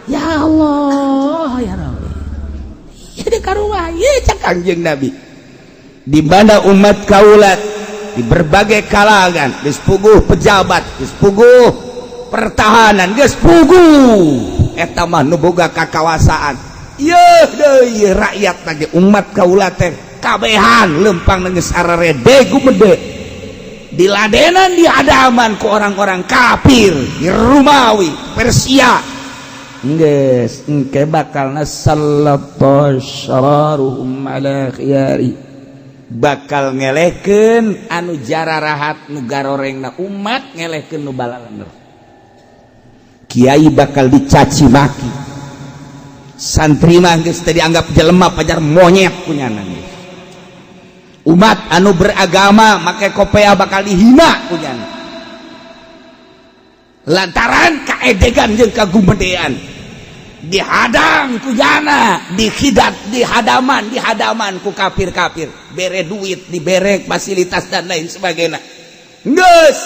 Ya Allah, ya Rabbi, ya karuah ya. Cak Kangjeng Nabi, di mana umat kaula di berbagai kalangan geus puguh pejabat, geus puguh pertahanan, geus puguh eta mah nu boga kakawasaan, ieu deui rakyat lagi, umat kaula teh kabehan lempang geus ararede gumede, diladenan, dihadaman ku orang-orang kafir di Rumawi, Persia. Geus engke bakalna sallata syararuhum ala khiyari, bakal ngelehkeun anu jararahat, nu garorengna umat, ngelehkeun nu balalener. Kiai bakal dicaci maki, santri mah geus teu dianggap jelema, pajar monyet punyana. Umat anu beragama make kopea bakal dihina punyana, lantaran kaedegan jeung kagumedean. Dihadang ku jana, dihidat, dihadaman, dihadaman ku kafir-kafir, bere duit, dibere fasilitas dan lain sebagainya. Geus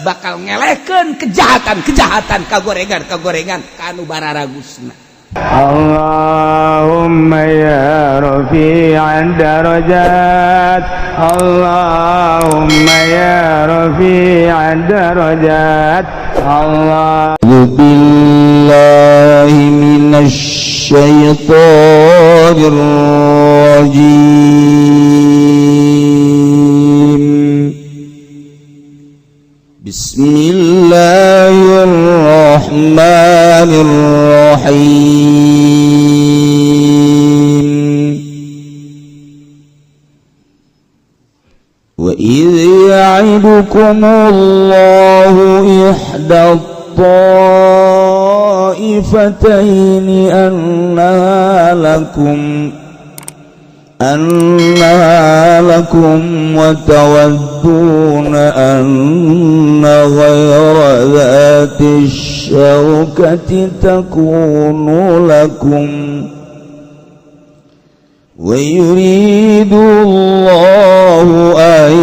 bakal ngelehkeun kejahatan-kejahatan, kagorengan kagorengan kanu bararagusna. اللهم يا رفيع الدرجات، اللهم يا رفيع الدرجات، الله أعوذ بالله من الشيطان الرجيم. بسم الله الرحمن الرحيم. وإذ يعدكم الله إحدى الطائفتين أنها لكم وتودون أن غير ذات الشوكة تكون لكم ويريد الله أن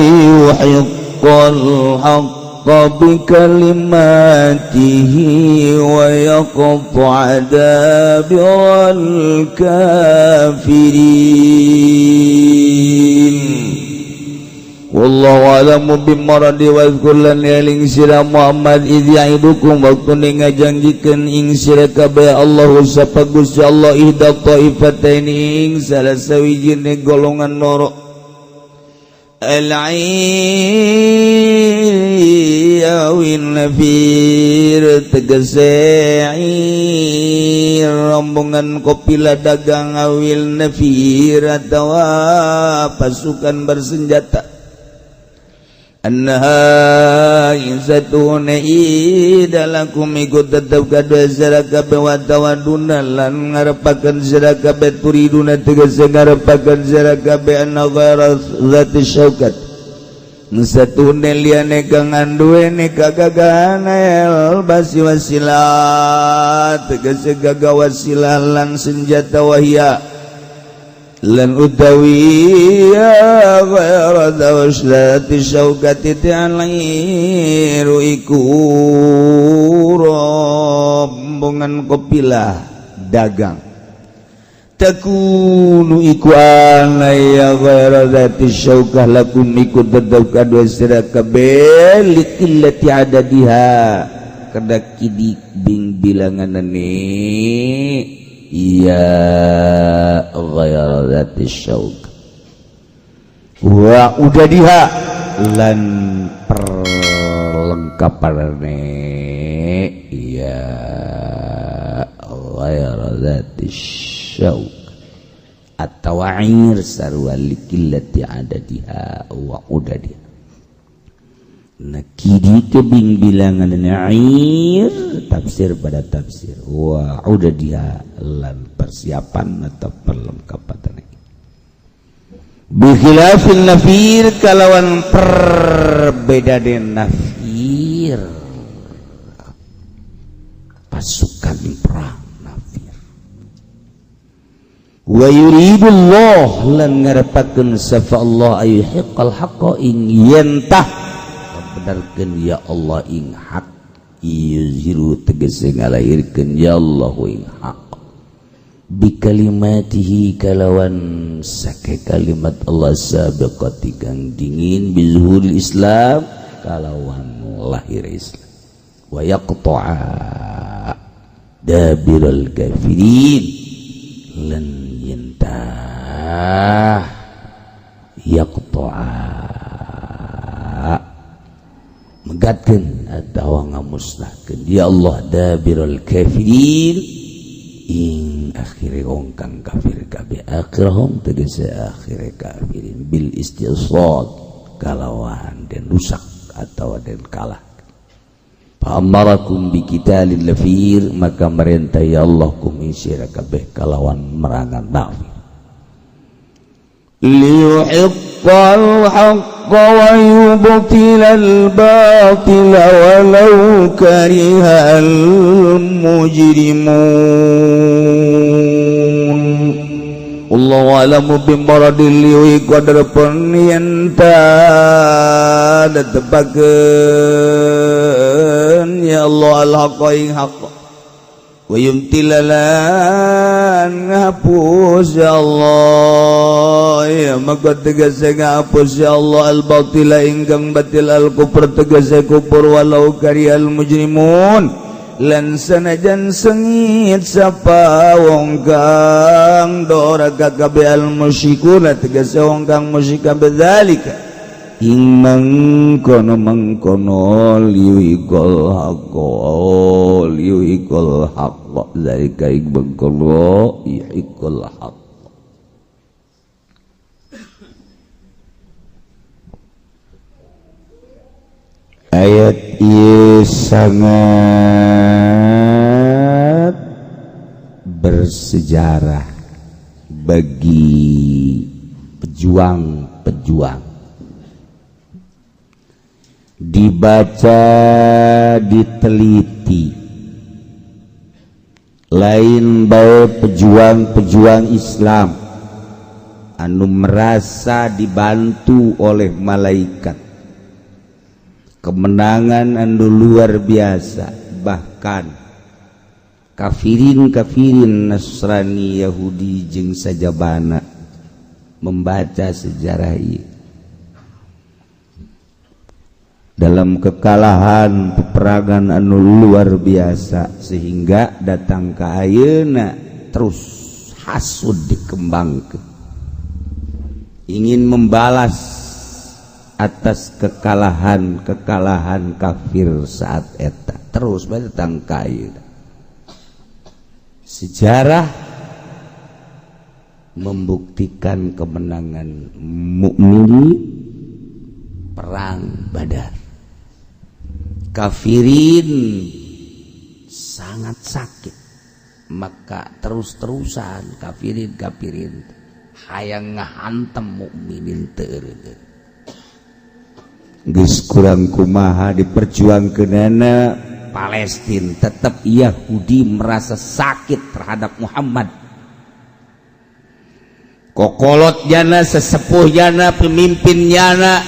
يحق الحق بكلماته ويقطع دابر الكافرين. والله أعلم بمراده. واذكر lan eling sira Muhammad, إذ يعدكم waktu ngajanjikeun ing sira kabeh الله sapa Gusti Allah, إحدى الطائفتين ing salah sawijine golongan loro, العير أو النفير tegese عير rombongan kopilah dagang, أو النفير atawa pasukan bersenjata. أنها ing satuhune ida لكم iku tetep kadua sira kabeh, وتودون lan ngarepakeun sira kabeh, تريدون tegese ngarepakeun sira kabeh, أن غير ذات الشوكة satuhune liyane kang anduweni kagagahan, البأس والسلاح tegese gagah, والسلاح lan senjata, وهي lan utawi ya غير ذات الشوكة العير iku rombongan kopilah dagang, تكون iku ana ya غير ذات الشوكة لكم iku tetep kadua sira kabeh, لقلة عددها kada kidik bing bilanganane iya غير ذات الشوكة, وعددها lan perlengkapane iya غير ذات الشوكة atau عير sarua لقلة عددها وعددها. Nah, kidi kebing bilangan عير, tafsir pada tafsir, وعددها lan persiapan atau perlengkapan, بخلاف النفير kalawan perbedaan nafir, pasukan perang nafir. ويريد الله lan ngarepakeun sapa Allah, أن يحق الحق ing yentah benarkeun ya Allah ing hak. Yuzhiru tegese ngalahirkeun ya Allahu ing haq bi kalimatihi kalawan sake kalimat Allah sabiqati kang dingin bizuhuril Islam kalawan lahir Islam wa yaqta'a dabiral kafirin lan yentah yaqta'a megatkeun atawa ngamusnahkeun ya Allah dabirul kafirin ing akhire wong kang kafir kabeh akhirhum tegese akhire kafirin bil istisad kalawan den rusak atawa den kalah. Fa amarakum bi qitalil lafir maka merintah ya Allah kum sira kabeh kalawan merangan nafir liyuhiqqal haqqa wa yubtilal batila walau karihal mujrimun. Allahu a'lamu bimaradil liyuhiqqa pun yen ta tepakeun ya Allah al-haqqa ing haqq wa yumtilalan ngapus ya Allah ya maka tegese ngapus ya Allah al-batila ingkang batil al-kufur tegese kufur walau karihal mujrimun lan sanajan sengit sapa wong kang doraka kabeh al-musyrikuna tegese wong kang musyrik bedzalika ing mangkono mangkono liyuhiqqal haqqo liyuhiqqal haqqo zalika ing mangkono yuhiqqal haqq. Ayat ieu sangat bersejarah bagi pejuang-pejuang. Dibaca, diteliti. Lain bae pejuang-pejuang Islam anu merasa dibantu oleh malaikat. Kemenangan anu luar biasa, bahkan kafirin-kafirin Nasrani Yahudi jeung sajabana membaca sejarah ieu. Dalam kekalahan peperangan anu luar biasa sehingga datang ka ayeuna terus hasud dikembangkeun, ingin membalas atas kekalahan-kekalahan kafir saat eta terus bae datang ka ayeuna. Sejarah membuktikan kemenangan mukminin perang Badar. Kafirin sangat sakit, maka terus-terusan kafirin hayang ngahantem mukminin teu eureun. Geus kurang kumaha diperjuangkeunana Palestina, tetap Yahudi merasa sakit terhadap Muhammad. Kokolot jana, sesepuh jana, pemimpin jana,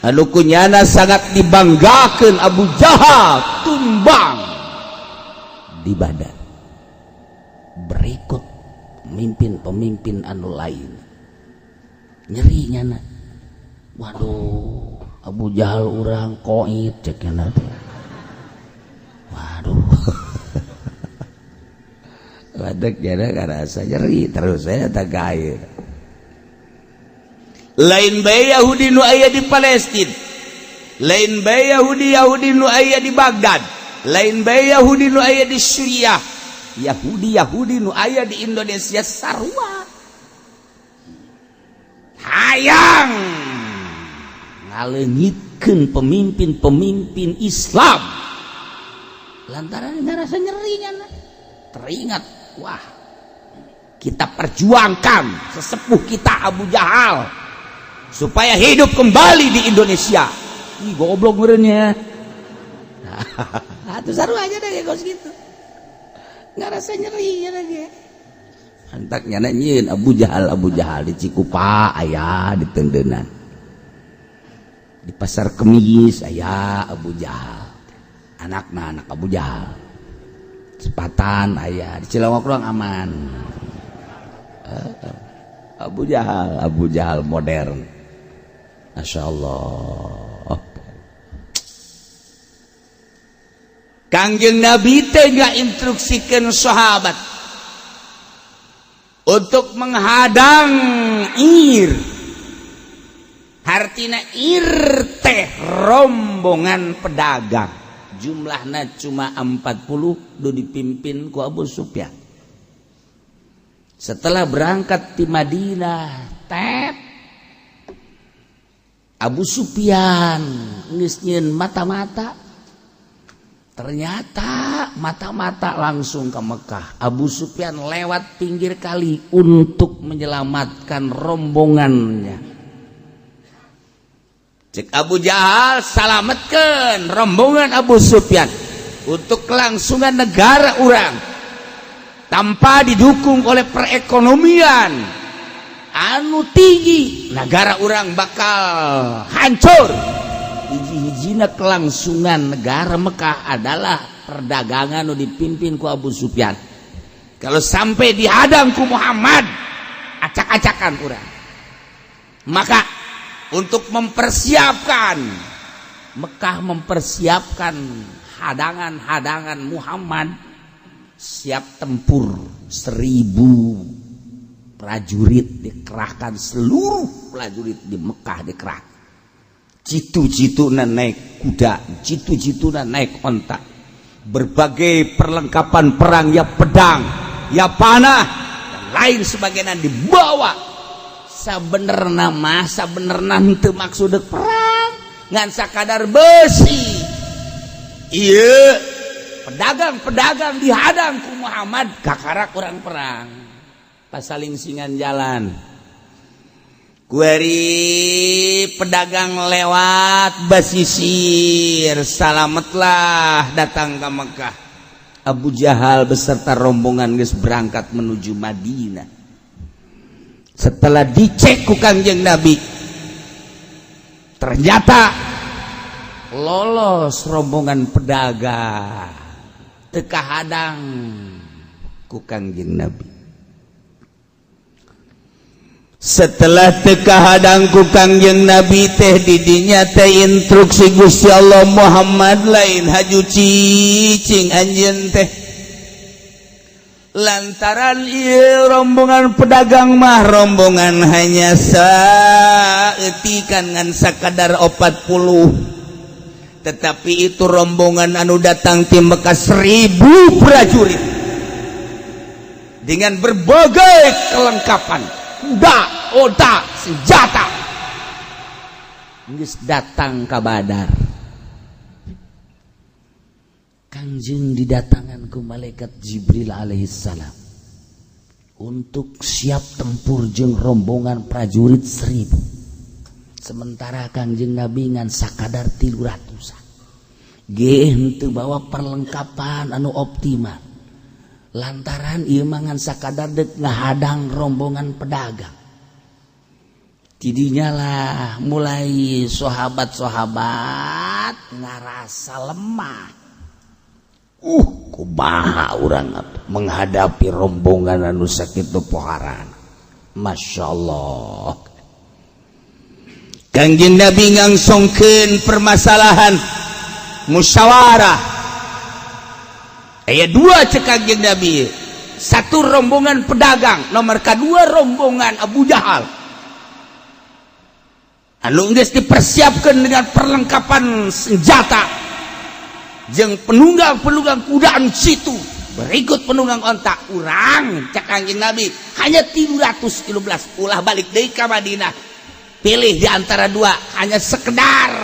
anu kunyana sangat dibanggakan Abu Jahal tumbang di Badar. Berikut pemimpin-pemimpin anu lain nyeri nyana. Waduh, Abu Jahal urang koit cek nyana teh. Waduh. Ladek nyana karasa nyeri terus saya tak gair. Lain bae Yahudi nu aya di Palestina, lain bae Yahudi Yahudi nu aya di Baghdad, lain bae Yahudi nu aya di Suriah, Yahudi Yahudi nu aya di Indonesia sarua hayang ngaleungitkeun pemimpin-pemimpin Islam lantaran ngarasa nyeri nyana. Teringat, wah, kita perjuangkan sesepuh kita Abu Jahal supaya hidup kembali di Indonesia. Ih, goblok meureunnya. Nah, itu seru aja deh kos gitu. Ngarasa nyeri ya lagi. Antak nyana nyieun Abu Jahal, Abu Jahal di Cikupa aya di Tendenan. Di Pasar Kemis aya Abu Jahal. Anakna anak Abu Jahal. Sepatan aya di Cilongok doang aman. Abu Jahal, Abu Jahal modern. Masya Allah. Kangjeng Nabi teh instruksikan sahabat untuk menghadang ir. Hartina ir teh rombongan pedagang. Jumlahnya cuma 40 do dipimpin ku Abu Sufyan. Setelah berangkat di Madinah, tep Abu Sufyan geus nyieun mata-mata. Ternyata mata-mata langsung ke Mekah. Abu Sufyan lewat pinggir kali untuk menyelamatkan rombongannya. Cek Abu Jahal, salametkan rombongan Abu Sufyan untuk kelangsungan negara urang tanpa didukung oleh perekonomian anu tinggi, negara urang bakal hancur. Hiji-hijina kelangsungan negara Mekah adalah perdagangan nu dipimpin ku Abu Sufyan. Kalau sampai dihadang ku Muhammad, acak-acakan urang. Maka untuk mempersiapkan Mekah, mempersiapkan hadangan-hadangan Muhammad siap tempur, 1.000 prajurit dikerahkan, seluruh prajurit di Mekah dikerah. Jitu-jitu naik kuda, jitu-jitu naik onta, berbagai perlengkapan perang, ya pedang, ya panah, dan lain sebagainya dibawa. Sabenerna mah, sabenerna henteu maksud perang, ngan sakadar besi iya pedagang-pedagang dihadang ku Muhammad, kakara kurang perang. Pas saling singan jalan kuari pedagang lewat basisir, salametlah datang ke Mekah. Abu Jahal beserta rombongan geus berangkat menuju Madinah. Setelah dicek ku Kangjeng Nabi, ternyata lolos rombongan pedagang, teu kahadang ku Kangjeng Nabi. Setelah teu kahadang ku Kangjeng Nabi teh, didinya teh instruksi Gusti Allah, "Muhammad, lain haju cicing anjeun teh, lantaran ieu rombongan pedagang mah rombongan hanya saeutikan, ngan sakadar 40, tetapi itu rombongan anu datang ti Mekah 1.000 prajurit dengan berbagai kelengkapan, kuda, onta, senjata, geus datang ka Badar." Kangjeng didatangan ku malaikat Jibril alaihissalam untuk siap tempur jeung rombongan prajurit 1.000, sementara Kangjeng Nabi ngan sakadar 300-an ge henteu bawa perlengkapan anu optimal, lantaran ieu mah ngan sakadar dek ngahadang rombongan pedagang. Tidinya lah mulai sahabat-sahabat ngarasa lemah. Kumaha urang menghadapi rombongan anu sakitu poharan? Masya Allah. Kangjeng Nabi ngangsongkeun permasalahan, musyawarah. Aya dua cek Kangjeng Nabi, satu rombongan pedagang, nomor kedua rombongan Abu Jahal anu geus dipersiapkan dengan perlengkapan senjata jeung penunggang-penunggang kuda anu situ, berikut penunggang onta. Urang, cek Kangjeng Nabi, hanya 313, ulah balik deui ka Madinah. Pilih di antara dua, hanya sekedar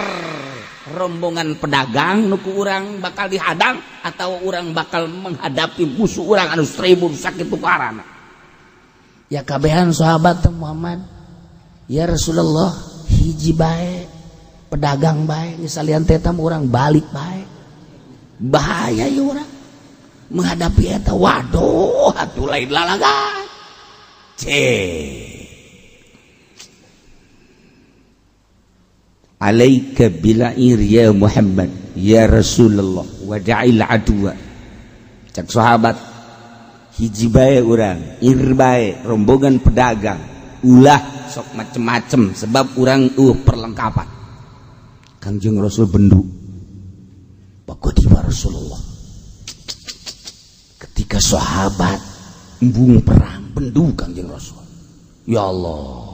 rombongan pedagang nu ku urang bakal dihadang atau urang bakal menghadapi musuh urang anu 1.000 sakitu parana. Ya kabehan sahabat, "Muhammad, ya Rasulullah, hiji bae, pedagang bae, salian teh urang balik bae. Bahaya ya urang menghadapi eta." Waduh atuh, lain lalagan. Cek, "Alaika bil'ir ya Muhammad." Ya Rasulullah, wada'il aduwa. Cek sahabat, hiji bae urang, ir bae rombongan pedagang, ulah sok macem-macem sebab urang perlengkapan. Kangjeng Rasul bendu. Bagodiwa Rasulullah. Ketika sahabat embung perang, bendu Kangjeng Rasul. Ya Allah.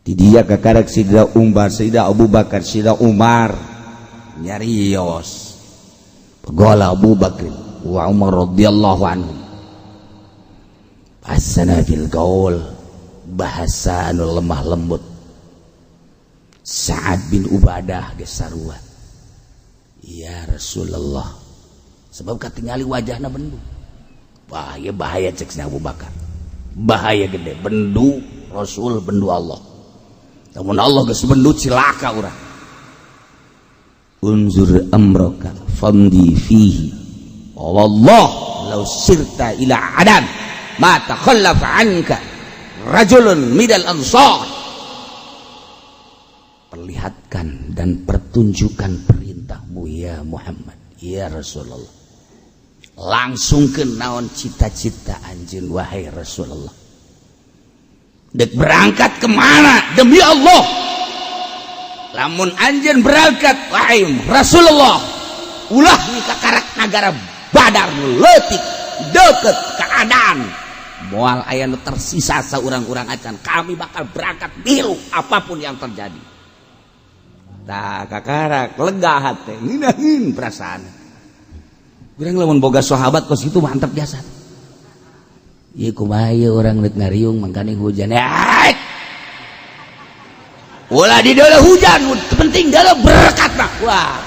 Di dia kakarak Sidina Umar, Sidina Abu Bakar, Sidina Umar nyarios. Pegola Abu Bakar wa Umar radhiyallahu anhum. Asana fil gaul, bahasa anu lemah lembut. Sa'ad bin Ubadah geus sarua. Ya Rasulullah. Sebab katingali wajahna bendu. Bahaya bahaya cek Abu Bakar. Bahaya gede bendu Rasul, bendu Allah. Namun Allah geus bendu cilaka urang. Unzur amraka famdi fihi. Wallah law sirta ila adan ma takhallafa anka rajulun minal ansar. Perlihatkan dan pertunjukan perintahmu ya Muhammad, ya Rasulullah. Langsung ke naon cita-cita anjeun wahai Rasulullah. Dek berangkat kemana? Demi Allah, lamun anjeun berangkat wahai Rasulullah, ulah kakarak nagara Badar leutik deket keadaan moal aya nu tersisa saurang-urang acan. Kami bakal berangkat biru apapun yang terjadi. Tah kakarak lega hate, ngeunaheun perasaan urang lamun boga sahabat kos kitu, mantap jasa. Ieu kumaha ieu urang rek ngariung mangkaning hujan. Eh! Ulah di dalam hujan, penting dalam berkat mah. Wah.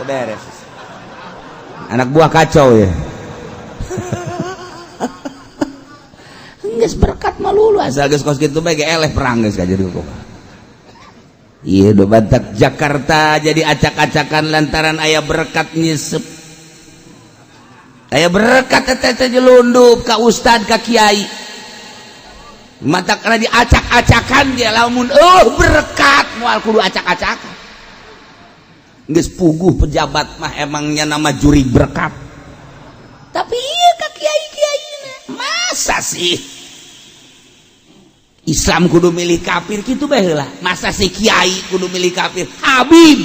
Beres. Anak buah kacau ya. Geus berkat mah lulu asal geus kos kitu bae ge eleh perang geus ka jadi kumaha. Ieu do batak Jakarta jadi acak-acakan lantaran aya berkat nyisep. Aya berkat teh jelundup ka ustad ka kiai. Mata karena diacak-acakan dia lamun berkat moal kudu acak-acakan. Geus puguh pejabat mah emangnya nama juri berkat. Tapi iya ka kiai-kiai masa sih Islam kudu milih kafir kitu bae heula. Masa sih kiai kudu milih kafir? Habib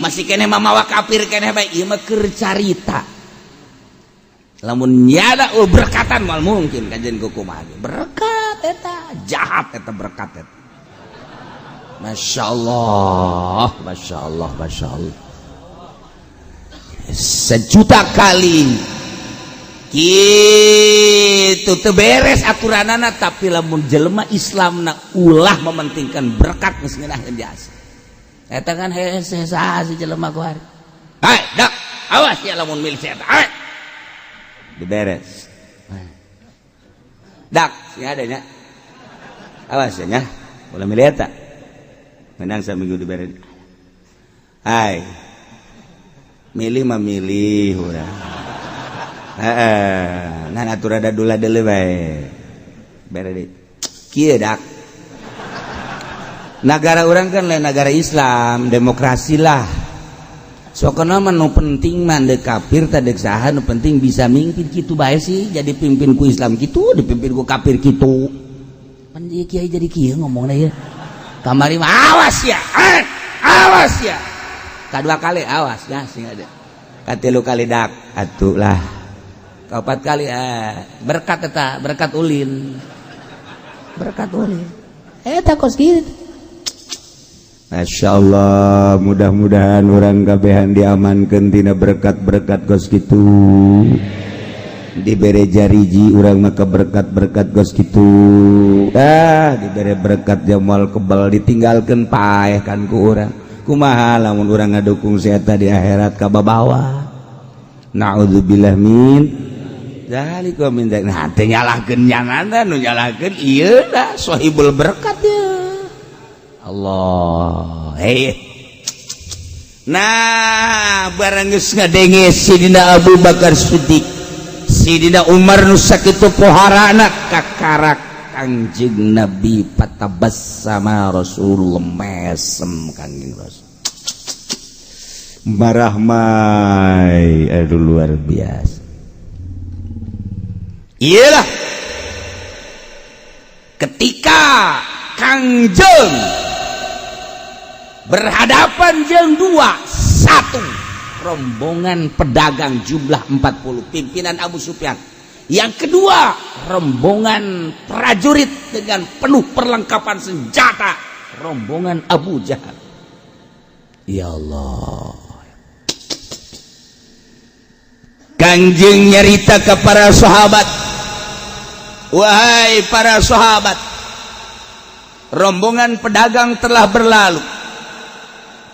masih keneh mamawa kafir keneh bae ieu mah keur carita. Lamun nyada berkatan moal mungkin kajian kumaha berkat eta jahat eta berkat eta. Masya Allah, Masya Allah, Masya Allah. Sejuta kali gitu teu beres aturanana, tapi lamun jelema Islamna ulah mementingkan berkat geus ngeunaheun jasa. Eta kan hese saha si jelema ku hari. Hai, dak, awas ya lamun milih si eta. Hai. Diberes. Dak, sing ada nya. Awas ya nya. Ulah milih eta. Menang saminggu diberes. Hai. Milih mah milih urang. Heeh, ngan aturan ada dula deuleu bae. Bere deui. Kieu dak. Nagara urang kan lain negara Islam, demokrasi lah. Sokona mah nu penting mah deuk kafir tah deuk saha nu penting bisa mimpin kitu bae sih, jadi pimpin ku Islam kitu, dipimpin ku kafir kitu. Pan ieu kiai jadi kieu ngomongna ieu. Kamari mah awas ya. Awas ya. Kadua kali awas ya sing ada. Katilu kali dak atuh lah. Kaopat kali berkat eta, berkat ulin. Berkat ulin. Eta kos kitu. Masya Allah, mudah-mudahan orang kabehan diamankan tina berkat-berkat kos kitu. Dibere jariji urang maka berkat-berkat kos kitu. Ah, dibere berkat jamal kebal ditinggalkan paeh kan ku urang. Kumaha lamun urang ngadukung si eta di akhirat kababawa. Naudzubillah min dzalika min dzalik. Nah, teh nyalahkeun nyanana nu nyalahkeun ieu dah sahibul berkat ya. Allah. Hei. Nah, barang geus ngadenge Sidina Abu Bakar Siddiq, Sidina Umar nu sakitu poharana kakarak Kangjeng Nabi patabassama Rasulullah mesem Kangjeng Rasul. Marahmai, aduh, luar biasa. Iyalah, ketika Kangjeng berhadapan jeng dua, satu rombongan pedagang jumlah 40 pimpinan Abu Sufyan, yang kedua rombongan prajurit dengan penuh perlengkapan senjata, rombongan Abu Jahal. Ya Allah, Kanjeng nyarita ke para sahabat, "Wahai para sahabat, rombongan pedagang telah berlalu,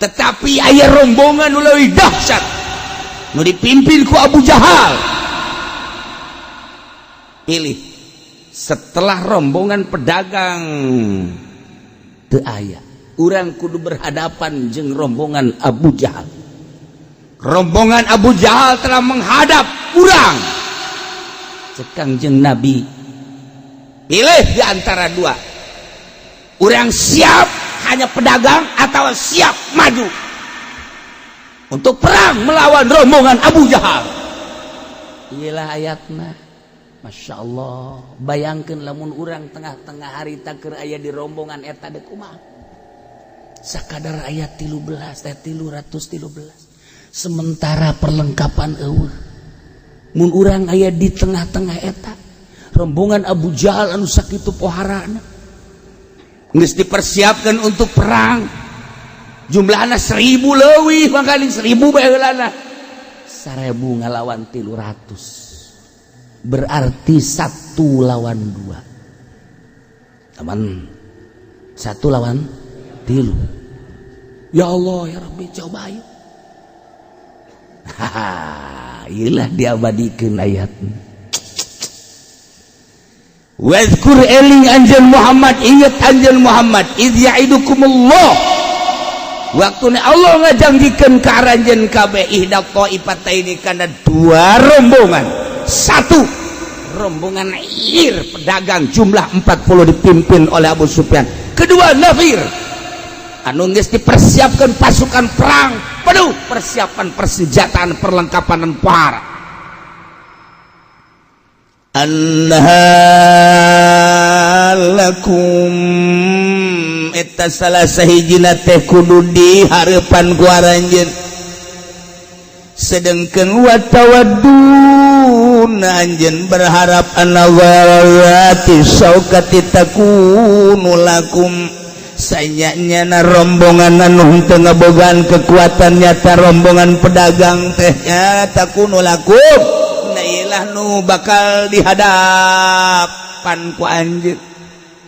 tetapi aya rombongan lebih dahsyat nu dipimpin ku Abu Jahal. Pilih, setelah rombongan pedagang teu aya, urang kudu berhadapan jeung rombongan Abu Jahal. Rombongan Abu Jahal telah menghadap urang." Cek Kangjeng Nabi, "Pilih di antara dua, urang siap hanya pedagang atau siap maju untuk perang melawan rombongan Abu Jahal." Iyalah ayatna. Masya Allah, bayangkan lamun urang tengah-tengah hari keur aya di rombongan eta, dek kumaha? Sakadar ayat 13 teh, 313, sementara perlengkapan euweuh. Mun urang aya di tengah-tengah eta rombongan Abu Jahal anu sakitu poharana, geus dipersiapkan untuk perang, jumlahna 1000 leuwih, mangkali 1000 bae heulana, 1000 ngalawan 300, berarti 1 lawan 2, teman, 1 lawan 3. Ya Allah, ya Rabbi, coba ayo. Haha, ilah diabadikan ayat. Wadhkur, eling anjeun Muhammad, ingat anjeun Muhammad, idz ya'idukumullah, waktu Allah ngajanjikeun ka aranjeun kabeh, ihda taifataini, kana dua rombongan. Satu rombongan ir, pedagang, jumlah 40 dipimpin oleh Abu Sufyan. Kedua, Nafir anu geus dipersiapkan pasukan perang penuh persiapan persenjataan, perlengkapan, dan pohara. Anha lakum, eta salah sahijina teh kudu dihareupan ku aranjeun, sedengkeun wa tawadduna, anjeun berharap, anna dzati syaukati takunu lakum, sanyana rombongan anu henteu ngabogaan kekuatan nyata, rombongan pedagang teh nya, takunu lakum, nah nu bakal dihadapan ku anjeun.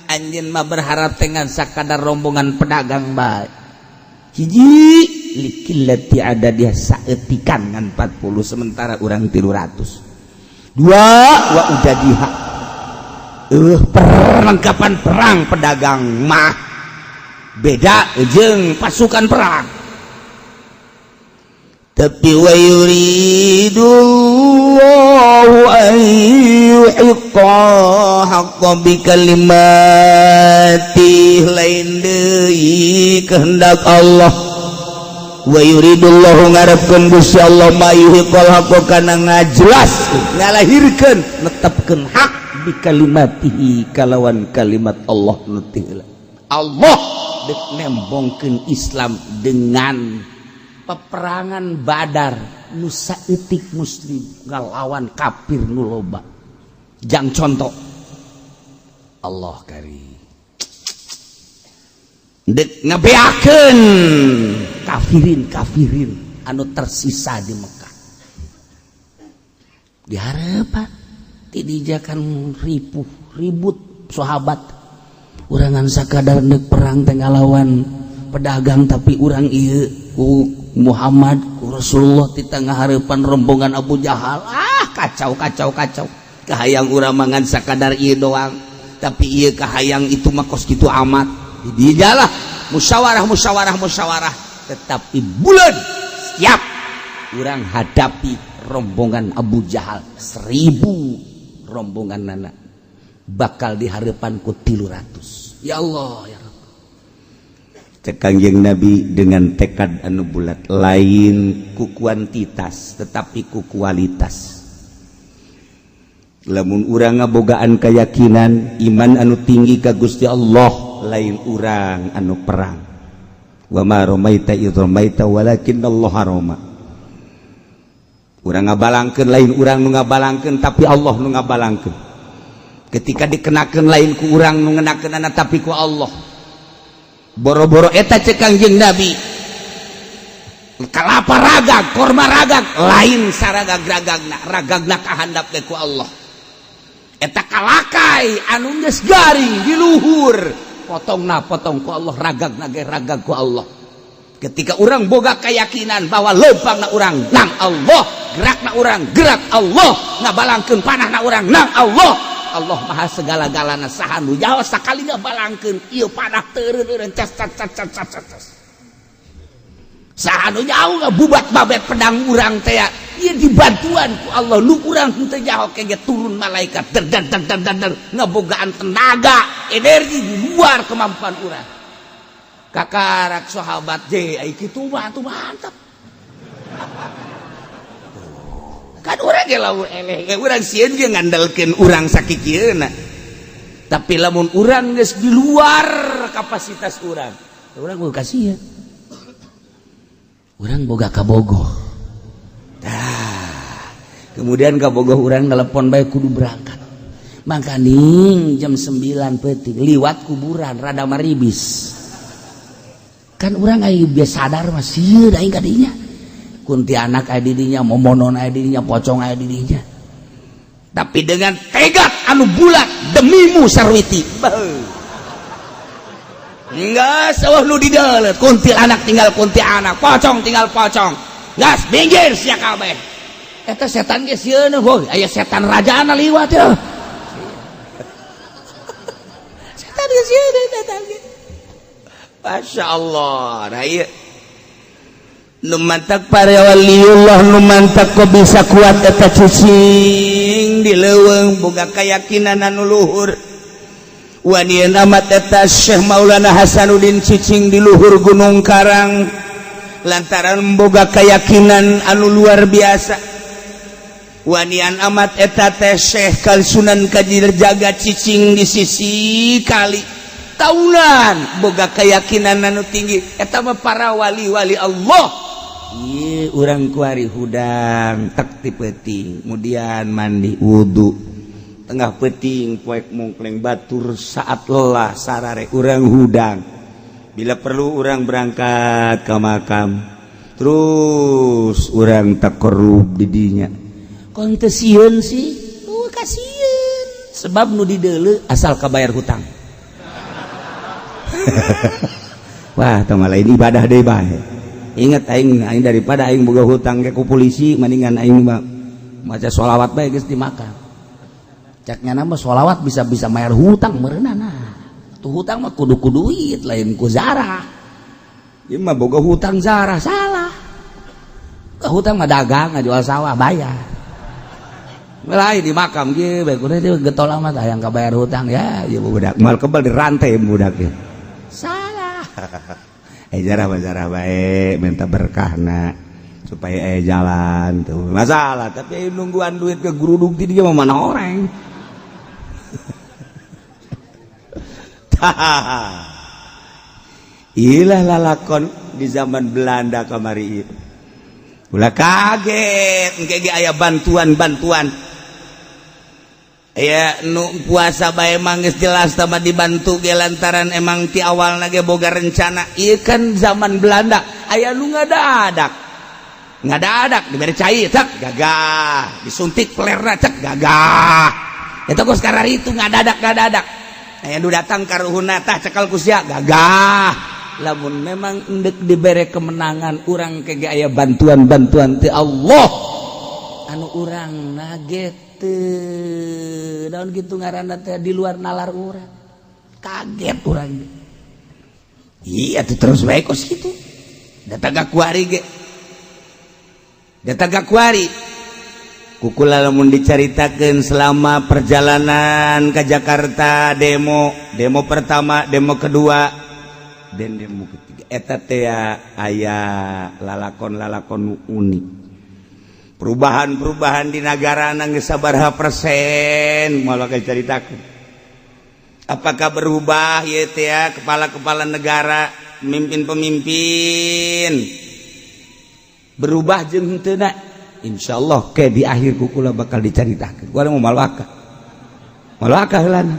Anjeun mah berharap dengan sakadar rombongan pedagang bae. Hiji, liqillati ada dia, saeutikan ngan 40, sementara urang 300. Dua, wa udadiha, perlengkapan perang pedagang mah beda jeung pasukan perang. Tapi wa yuridullahu an yuhiqqa haqqa bikalimati, lain deui kehendak Allah. Wa yuridullahu, ngarepkeun Gusti Allah, ma yuhiqqal haqqa, kana ngajelas, ngalahirkeun, netepkeun hak, bikalimatihi, kalawan kalimat Allah nu Allah dek nembongkeun Islam dengan peperangan Badar nu saeutik muslim ngalawan kafir nu loba. Jang contoh Allah kari dek ngabeakeun kafirin kafirin anu tersisa di Mekah. Dihareupan tidijakan ripuh ribut sahabat, urangan sakadar nek perang teh ngalawan pedagang, tapi urang ieu ku Muhammad, ku Rasulullah di tengah harapan rombongan Abu Jahal. Ah, kacau, kacau, kacau. Kahayang urang mangan sakadar ieu doang, tapi ieu kahayang itu mah kos kitu amat. Dijalah musyawarah, musyawarah, musyawarah, tetapi bulan siap urang hadapi rombongan Abu Jahal 1000 rombongan nana bakal dihareupan ku 300. Ya Allah, ya Rabb. Cek Kangjeng Nabi, dengan tekad anu bulat, lain ku kuantitas tetapi ku kualitas. Lamun urang ngabogaan keyakinan iman anu tinggi ka Gusti Allah, lain urang anu perang. Wa ma ramaita idz ramaita walakinnallaha rama. Urang ngabalangkeun, lain urang nu ngabalangkeun, tapi Allah nu ngabalangkeun. Ketika dikenakeun, lain ku urang nu ngenakeunana, tapi ku Allah. Boro-boro eta, cek Kangjeng Nabi, kalapa ragag, korma ragag, lain saragag ragagna, ragagna kahandap ge ku Allah. Eta kalakai anu geus garing di luhur, potongna potong ku Allah, ragagna ge ragag ku Allah. Ketika urang boga keyakinan bahwa lempangna urang nang Allah, gerakna urang gerak Allah, ngabalangkeun panahna urang nang Allah, Allah maha segala-galana. Saha nu jauh sakali ngabalangkeun ieu panah, teureun cas cas cas cas cas cas. Saha nu jauh ngabubat babet pedang urang teh, ieu dibantuan ku Allah. Nu urang henteu jauh kege turun malaikat, der der der der der, ngabogaan tenaga energi di luar kemampuan urang. Kakarak sahabat je, ai kitu mah atuh mantap kan. Urang ge lamun eleh ge urang sieun ge ngandalkeun urang sakikieuna, tapi lamun urang geus di luar kapasitas urang, urang boga kasihan, urang boga kabogoh. Tah, kemudian kabogoh urang telepon bae kudu berangkat. Makaning jam 9 peuting liwat kuburan rada maribis kan. Urang aing biasa sadar mah sieun aing ka dinya, kuntianak aya di dinya, momonon aya di dinya, pocong aya di dinya. Tapi dengan tekad anu bulat, demimu Sarwiti. Enggak sawah nu di dalet, kuntilanak tinggal kuntilanak, pocong tinggal pocong, gas minggir sia kabeh. Eta setan ge sieun, boy, aya setan rajana liwat ya. Setan ge sieun eta ge. Masya Allah. Nah, iya. Nu mantak para waliullah, nu mantak kok bisa kuat eta cicing di leuweung, boga keyakinan anu luhur. Wanian amat eta Syekh Maulana Hasanuddin cicing di luhur Gunung Karang lantaran boga keyakinan anu luar biasa. Wanian amat eta teh Syekh Kal Sunan Kalijaga cicing di sisi kali tahunan, boga keyakinan anu tinggi. Eta mah para wali-wali Allah. Ieu urang kuari hudang tek ti peuting, kemudian mandi wudhu tengah peuting, poek mungkleng batur saat lelah sarare urang hudang. Bila perlu urang berangkat ke makam, terus urang takorub di dinya. Kon teu sieun sih? Oh, kasieun, sebab nu dideuleu asal kabayar hutang. Wah, teu lain ibadah deui bae. Ingat aing, aing daripada aing boga hutang ke ku polisi, mendingan aing mah maca sholawat bae geus dimakan. Caknya nama sholawat bisa bisa bayar hutang meureunana. Tuh hutang mah kudu ku duit, lain ku zarah. Ieu mah boga hutang zarah, salah. Hutang mah dagang, ngajual sawah bayar. Lain di makam ge bae kudu itu getol amat hayang kabayar hutang ya, ieu budak mal kebal dirantai budak ya. Salah. Jarah jarah bae minta berkahna supaya jalan tuh masalah, tapi nungguan duit ke geruduk ti dia mah mana orang. Ilah lalakon di zaman Belanda kamari ieu. Ulah kaget engke ge aya bantuan-bantuan. Aya nu puasa bae emang geus jelas sama dibantu ge lantaran emang ti awalna ge boga rencana. Ieu kan zaman Belanda aya nu ngadadak. Ngadadak dibere cai cek gagah, disuntik pelerna cek gagah. Eta kos kararitu ngadadak-ngadadak. Aya nu datang ka ruhuna, tah cekal ku sia gagah. Lamun memang endek dibere kemenangan urang ke ge aya bantuan-bantuan ti Allah anu urang nage teu daun gitu ngaranna teh di luar nalar urang, kaget urang. Iya tuh terus bae kos kitu. Datang ka kuari ge, datang ka kuari kukula lamun dicaritakeun selama perjalanan ke Jakarta, demo, demo pertama, demo kedua, dan demo ketiga. Eta teh aya lalakon-lalakon unik, perubahan-perubahan di negara geus sabaraha persen moal bakal caritakeun. Apakah berubah ieu teh kepala-kepala negara, pemimpin-pemimpin berubah jeung henteu? Insyaallah ke di akhir kukula bakal dicaritakeun. Gua mau malwaka malwaka heulana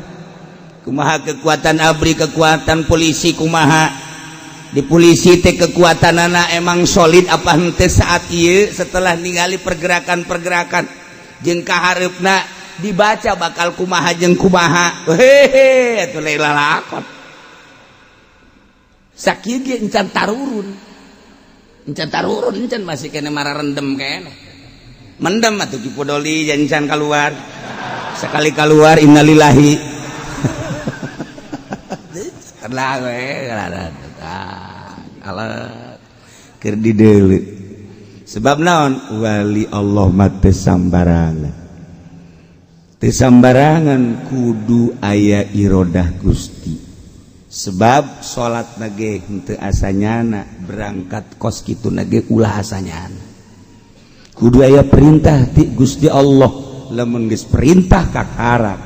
kumaha kekuatan ABRI, kekuatan polisi kumaha, di polisi teh kekuatan anak emang solid apa henteu saat ieu setelah ningali pergerakan-pergerakan jeung kahareupna dibaca bakal kumaha jeung kumaha. Hehe, atuh lain lalakon sakieu ge encan tarurun, encan tarurun, encan, masih kene marah rendem kene mendem atuh. Ki Podoli encan keluar, sekali keluar innalillahi lah we alat keur dideuleu. Sebab naon? Wali Allah mah teu sambarangan, teu sambarangan, kudu aya irodah Gusti. Sebab salat nage henteu asanyana, berangkat kos kitu nage ulah asanyana, kudu aya perintah ti Gusti Allah. Lamun geus perintah kakarak,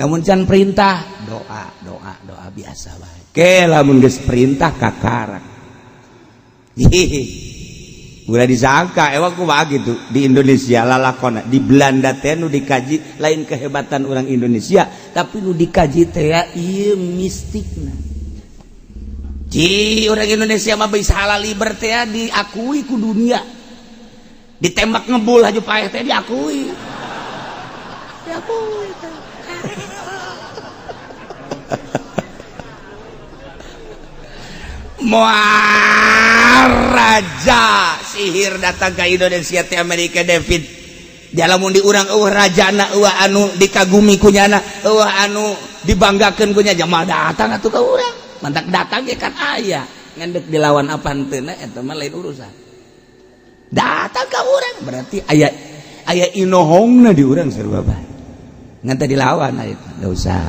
lamun can perintah doa, doa, doa biasa bae. Ke lamun geus perintah kakarak. Hihi, ulah disangka emang kumaha gitu di Indonesia lalakona. Di Belanda teh nu dikaji lain kehebatan orang Indonesia, tapi nu dikaji teh ieu mistikna. Ci orang Indonesia mah bisa halal liber teh diakui ku dunia. Ditembak ngebul aja paeh teh diakui, diakui. Moal raja sihir datang ke Indonesia teh Amerika David. Lamun di urang eueuh rajana, eueuh anu dikagumi kunyana, eueuh anu dibanggakeun kunya, jamal datang atuh ka urang. Mantak datang ge kan aya ngan dilawan apa henteu eta mah lain urusan. Datang ka urang berarti aya aya inohongna di urang sarua bae. Ngan teh dilawan aya enggak usah,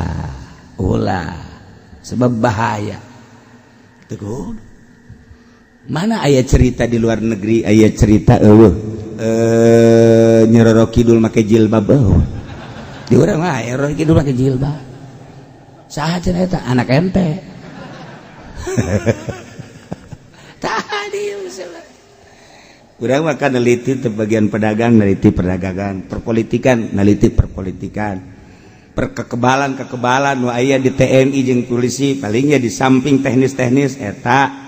ulah, sebab bahaya. Teguh. Mana aya cerita di luar negeri, aya cerita eueuh Nyi Roro Kidul make jilbab eueuh. Di urang mah aya Roro Kidul make jilbab. Saha cenah eta? Anak ente. Tadi urang mah kan neliti teh bagian pedagang, neliti perdagangan, perpolitikan, neliti perpolitikan, perkekebalan kekebalan nu aya di TNI jeung polisi palingnya di samping teknis-teknis eta.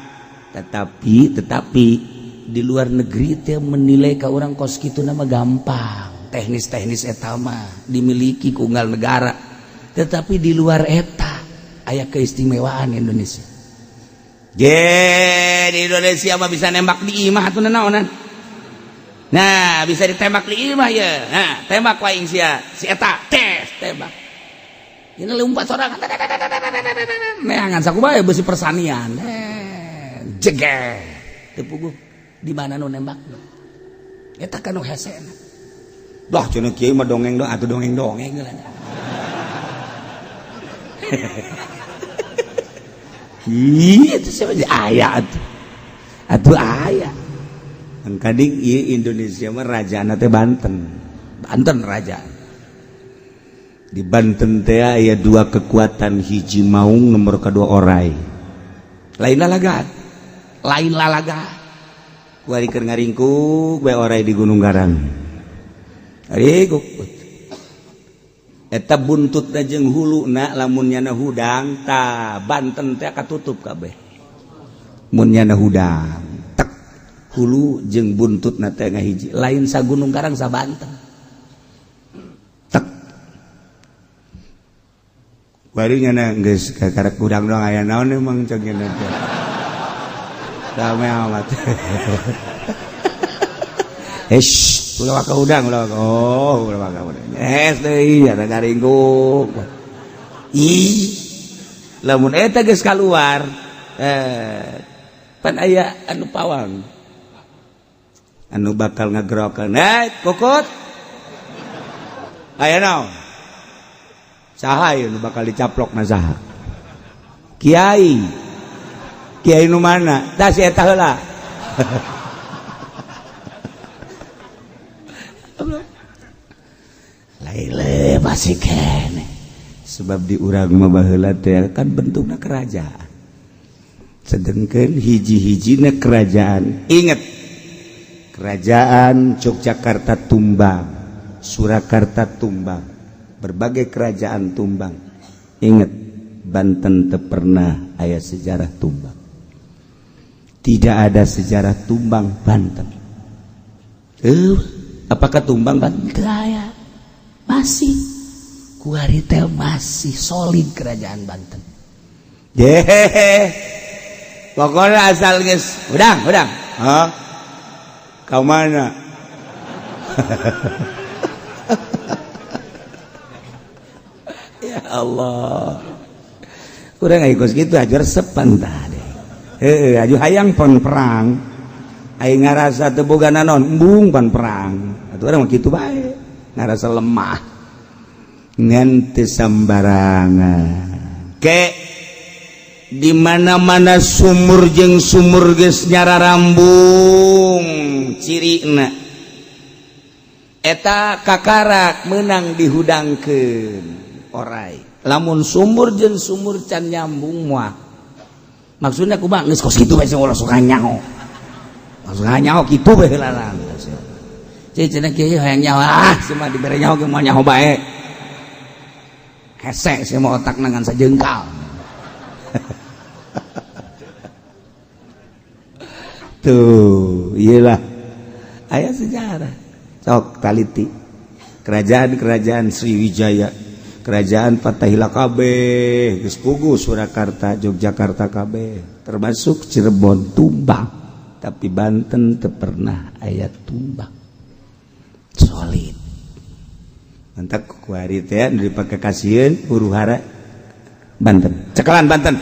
Tetapi tetapi di luar negeri teh menilai ke orang kos kitu nama gampang, teknis-teknis eta mah dimiliki ku unggal negara, tetapi di luar eta aya keistimewaan Indonesia. Je di Indonesia mah bisa nembak di imah atuh naonan. Nah, bisa ditembak di imah ya. Nah, tembak wae sia si eta, tes tembak. Ini lompat sorangan. Neangan sakumaha besi persanian. Jeger. Teu puguh di mana nu nembak. Eta kan nu hesena. Dah cenah kieu mah dongeng dong atuh, dongeng-dongeng lah. Ih, itu siapa aya atuh. Atuh aya. Kading ieu Indonesia mah rajana teh Banten. Banten raja. Di Banten teh aya dua kekuatan, hiji maung, nomor kedua orai. Lain lalaga. Lain lalaga. Kuari keur ngaringkuk bae orai di Gunung Garang. Ngaringkuk. Eta buntutna jeung huluna lamun nyana hudang ta Banten teh katutup kabeh. Mun nyana hudang tek hulu jeung buntutna teh ngahiji, lain sa Gunung Karang, sa Banten. Tek bari nyana geus kakarek hudang doang aya naon emang cek nyana teh. Rame amat. Eish, ulah waka hudang, ulah waka. Oh, ulah waka hudang. Es deui ada ngaringkuk. Ih. Lamun eta geus kaluar, pan aya anu pawang. Anu bakal ngagerokeun. Eh, Kukut. Aya naon? Saha ieu nu bakal dicaplok na saha? Kiai. Kiai nu mana? Tah si eta heula. Laile masih kene. Sebab di urang mah baheula teh kan bentukna kerajaan. Sedengkeun hiji-hijina kerajaan. Ingat, kerajaan Yogyakarta tumbang, Surakarta tumbang, berbagai kerajaan tumbang. Ingat, Banten teu pernah aya sejarah tumbang. Tidak ada sejarah tumbang Banten. Apakah tumbang Banten? Teu aya. Masih kuari teh masih solid kerajaan Banten. Jehehe. Pokoknya asal geus hudang, hudang. Hah? Ka mana? Ya Allah. Urang ikut kitu aja resepan tah deh. Heueuh, aju hayang pon perang. Aing ngarasa teu boga naon, embung pan perang. Atuh urang mah kitu bae. Ngarasa lemah. Ngan teu sambarangan. Ke di mana-mana sumur jeung sumur geus nyararambung cirina eta kakarak menang dihudangkeun orai. Lamun sumur jeung sumur can nyambung moal. Maksudna kumaha geus kos kitu bae ulah sok nyaho. Sok nyaho kitu bae heula. Ceu cenah kieu hayang nyaho, ah sia dibere nyaho ge moal nyaho bae. Hese sia mah otakna ngan sajengkal. Tuh, iyalah. Aya sejarah. Sok taliti. Kerajaan-kerajaan Sriwijaya, kerajaan Fatahila kabeh, geus puguh Surakarta, Yogyakarta kabeh, termasuk Cirebon tumbang. Tapi Banten teu pernah aya tumbang. Solid. Mantak kuari teh nu dipake kasieun huru hara Banten. Cekelan Banten.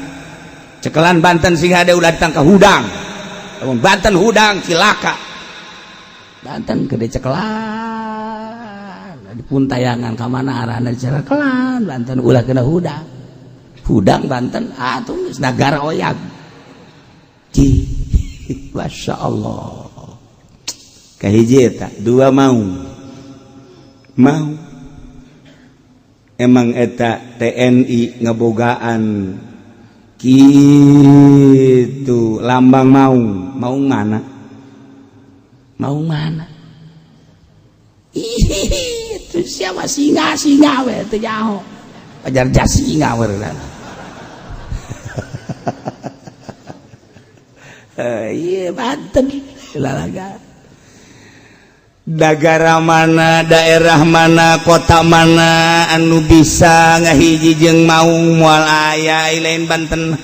Cekelan Banten sing hade ulah ditangka hudang. Lamun Banten hudang cilaka. Banten gede cekelan. Di puntayangan ka mana arahna dicekelan Banten ulah kena hudang. Hudang Banten atuh geus nagara oyag. Ci, Masya Allah. Kahiji eta, dua mau. Mau. Emang eta TNI ngebogaan gitu lambang maung. Maung mana? Maung mana? Ih, itu siapa singa singa we teu nyaho. Ajar jas singa we. Iya Banten lalaga. Negara mana, daerah mana, kota mana anu bisa ngahiji jeung maung moal aya lain Banten.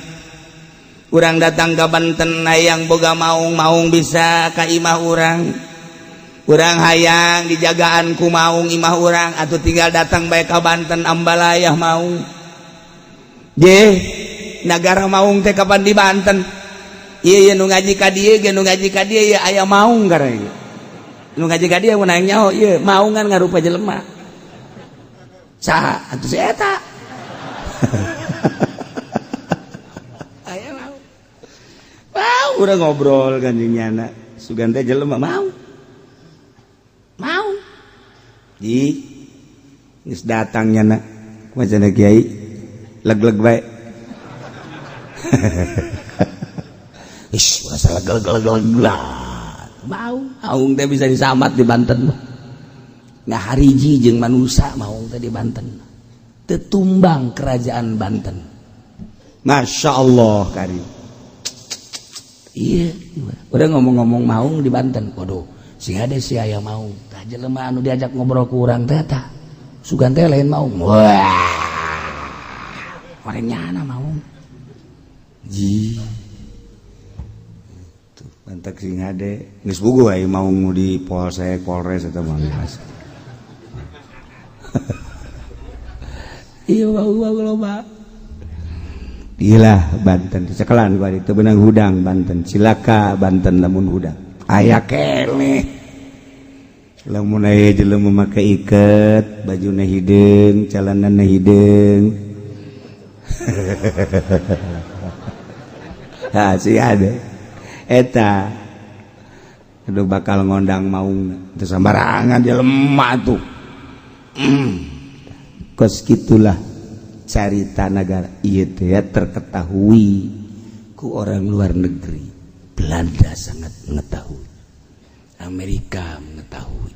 Urang datang ka Banten hayang boga maung, maung bisa ka imah urang. Urang hayang dijagaan ku maung imah urang atuh tinggal datang bae ka Banten ambalayah maung. Je, nagara maung teh kapan di Banten? Ieu nu ngaji ka dieu ge nu ngaji ka dieu aya maung gara ieu. Nu ngaji ka dieu mun hayang nyaho ieu maungan ngarupa jelema. Saha atuh si eta? Aya mau. Mau urang ngobrol kan jeung nyana. Sugan teh jelema mau. Mau. Di geus datang nyana. Kumaha cenah kiai? Leg-leg bae. Ish, rasa leg-leg-leg. Mau, maung teh bisa disamat di Banten mah. Ngahariji jeung manusa maung teh di Banten. Tetumbang kerajaan Banten. Masya Allah karim. Iya, udah ngomong-ngomong maung di Banten. Waduh, sing ada si aya maung. Tah jelema anu diajak ngobrol ku urang teh tah. Sugan teh lain maung. Wah. Orang nyana maung. Ji. Mantak sing hade geus buguh aya maung di Polsek, Polres eta mah biasa. Iya mau loba. Gila Banten cekelan gua itu benang hudang Banten, cilaka Banten lamun hudang. Aya keneh. Lamun aya jelema make iket, bajuna hideung, calanana hideung. Ha, si ada eta. Aduh, bakal ngondang maung teu sembarangan dia lemah tuh. Kos gitulah carita negara ieu teh terketahui ku orang luar negeri. Belanda sangat mengetahui, Amerika mengetahui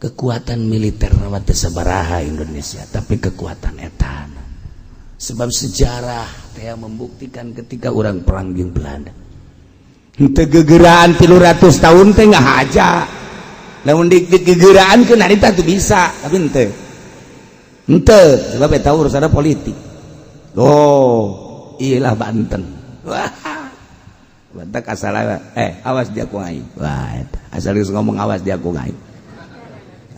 kekuatan militer mah teu sabaraha Indonesia, tapi kekuatan etana sebab sejarah teh membuktikan ketika orang perang jeung Belanda henteu gegeraan 300 tahun teh ngahaja. Lamun digegeraan ke harita tuh bisa, tapi henteu henteu sebab eta urusan politik. Oh, iyalah Banten. Wah, Banten asal awas dia ku aing. Wah, eta asal geus ngomong awas dia ku aing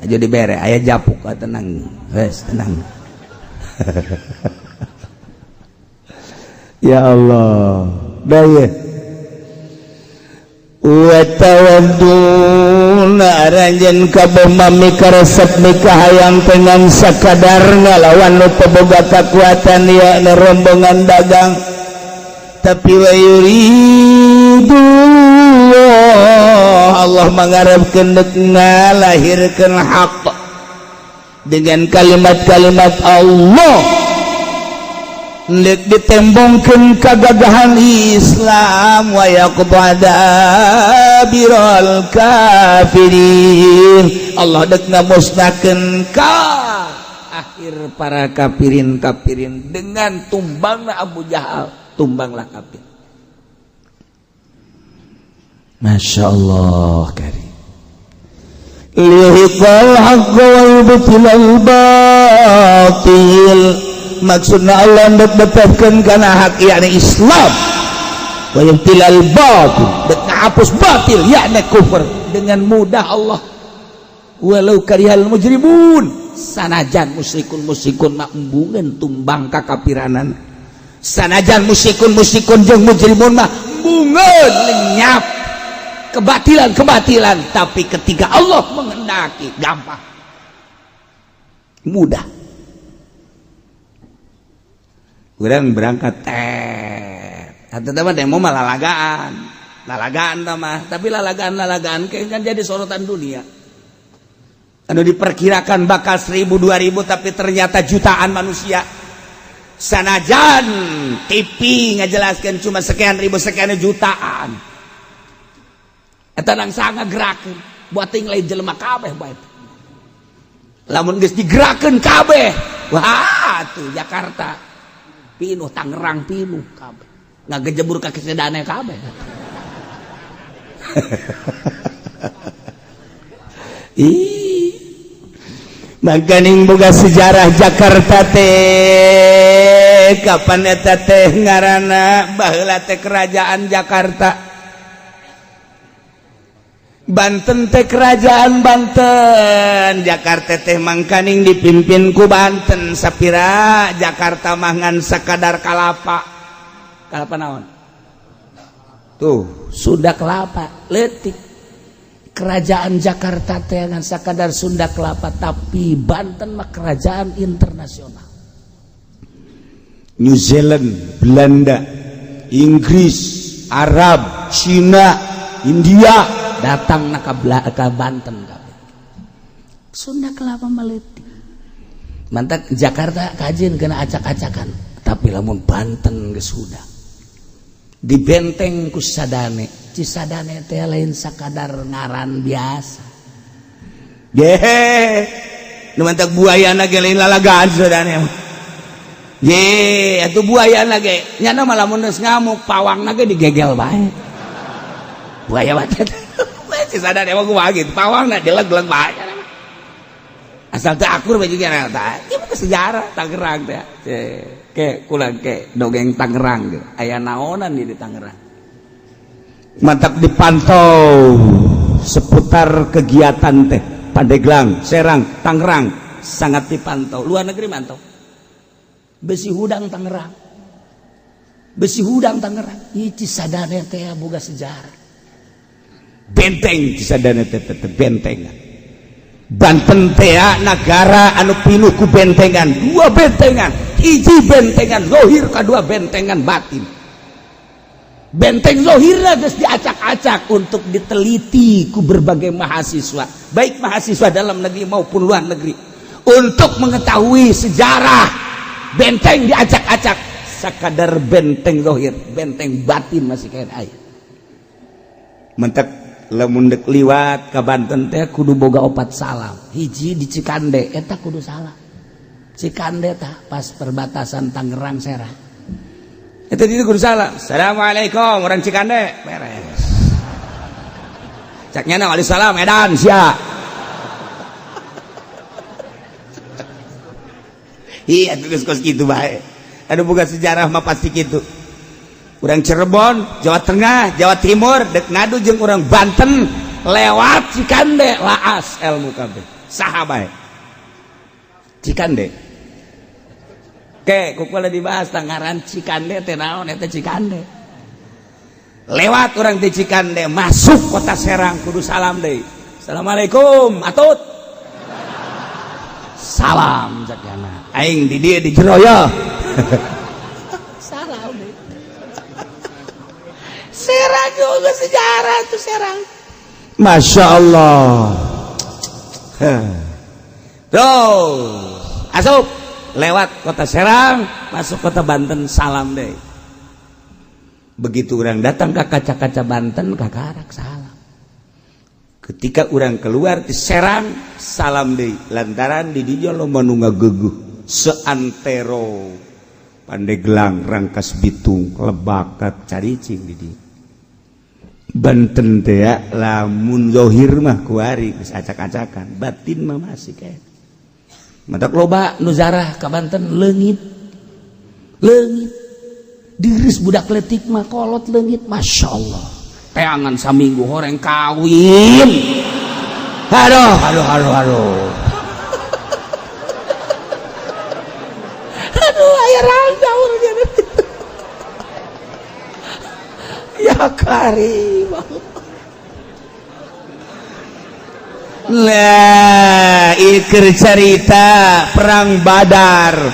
aja dibere aya japuk. Ah, tenang wes, tenang. Ya Allah, daya wa tawadduna aranjeun kabeh mami karesep mikahayang dengan sakadar ngalawan nu teu boga kakuatan ya rombongan dagang, tapi wa yuridu Allah mangarepkeun deuk ngalahirkeun hak dengan kalimat-kalimat Allah, Lek ditembongkeun kagagahan Islam, wa yaqbada biral kafirin. Allah dek ngamusnahkeun ka akhir para kafirin kafirin dengan tumbangna Abu Jahal, tumbanglah kafir. Masya Allah karim. Liyuhiqqal haqqa wa yubtilal batil. Maksudna Allah ndek netepkeun kana hak, yakni Islam, wa yubtilal batil, dek ngahapus batil, yakni kufur, dengan mudah Allah, walau karihal mujrimun. Sanajan musyrikun musyrikun mah embungeun tumbang kakapiranan, sanajan musyrikun musyrikun jeung mujrimun mah embungeun lenyap kebatilan kebatilan, tapi ketika Allah menghendaki gampang, mudah. Kurang berangkat teh atau mah demo mah lalagaan lalagaan mah, tapi lalagaan lalagaan kan jadi sorotan dunia. Anu diperkirakan bakal 1000 2000, tapi ternyata jutaan manusia. Sanajan TV ngajelaskan cuma sekian ribu, sekian jutaan, eta nang sangat gerakan buat ting lain jelema kabeh bae. Lamun geus digerakkeun kabeh, wah, tuh Jakarta pinuh, Tangerang pinuh kabeh, ngagejebur ka Cisadane kabeh. Ih, makaning boga sejarah Jakarta teh kapan eta teh ngaranna baheula teh kerajaan Jakarta. Banten teh kerajaan Banten. Jakarta teh mangkaning dipimpin ku Banten. Sapira Jakarta mah ngan sakadar kalapa. Kalapa naon tuh? Sunda Kelapa leutik. Kerajaan Jakarta teh ngan sakadar Sunda Kelapa, tapi Banten mah kerajaan internasional. New Zealand, Belanda, Inggris, Arab, Cina, India datang na ka Banten kabeh. Sunda Kelapa meletik. Mantak Jakarta kajin kena acak-acakan, tapi lamun Banten geus sudah dibenteng ku Cisadane. Cisadane teh lain sakadar ngaran biasa. Gehe, nu mantak buayana ge lain lalagaan Cisadane mah. Ye, atuh buayana ge nyana mah lamun geus ngamuk pawangna ge digegel bae. Buaya mah Cisadane emang kumaha gitu, pawangna dileg-leg bae. Asal teu akur bae juga tah. Ieu mah sejarah Tangerang teh. Ke kulang ke dongeng Tangerang gitu. Aya naonan di Tangerang. Mantap dipantau seputar kegiatan teh Pandeglang, Serang, Tangerang sangat dipantau. Luar negeri mantau. Besi hudang Tangerang. Besi hudang Tangerang. Ieu Cisadane teh boga sejarah. Benteng Cisadane teh bentengan. Banten teh nagara anu pinuh ku bentengan, dua bentengan, hiji bentengan lohir kadua bentengan batin. Benteng zohirna geus diacak-acak untuk diteliti ku berbagai mahasiswa, baik mahasiswa dalam negeri maupun luar negeri, untuk mengetahui sejarah benteng diacak-acak. Sakadar benteng zohir, benteng batin masih kayak aya. Mentek lamun dek liwat ka Banten teh kudu boga opat salam. Hiji di Cikande eta kudu salam. Cikande tah pas perbatasan Tangerang Serang. Itu itu kudu salam. Assalamualaikum orang Cikande. Beres. Cak nyana waalaikumsalam edan sia. Iya geus kos kitu bae. Anu boga sejarah mah pasti kitu. Urang Cirebon, Jawa Tengah, Jawa Timur dek ngadu jeung urang Banten lewat Cikande laas ilmu kabeh. Saha bae? Cikande. Oke, kukula dibahas tangaran Cikande teh naon eta Cikande. Lewat orang di Cikande masuk kota Serang kudu salam deui. Assalamualaikum, atut. Salam cak yana. Aing di dieu di jero ya. Salam deui. Serang juga sejarah tuh Serang. Masya Allah. Terus asup lewat kota Serang masuk kota Banten salam deh. Begitu orang datang ke kaca-kaca Banten kakarak salam. Ketika orang keluar di Serang salam deh, lantaran di dinya loba nu ngageugeuh seantero Pandeglang, Rangkas Bitung, Lebakat, Caricing di dieu. Banten teh ya, lamun zohir mah kuari geus acak-acakan, batin mah masih kayak. Matak loba nu zarah ka Banten leungit. Leungit. Diris budak letik mah kolot leungit, Masya Allah. Teangan saminggu horeng kawin. Aduh, aduh, aduh, aduh. Aduh, aya rangga urang. Ya karim. Lah, iker cerita perang Badar.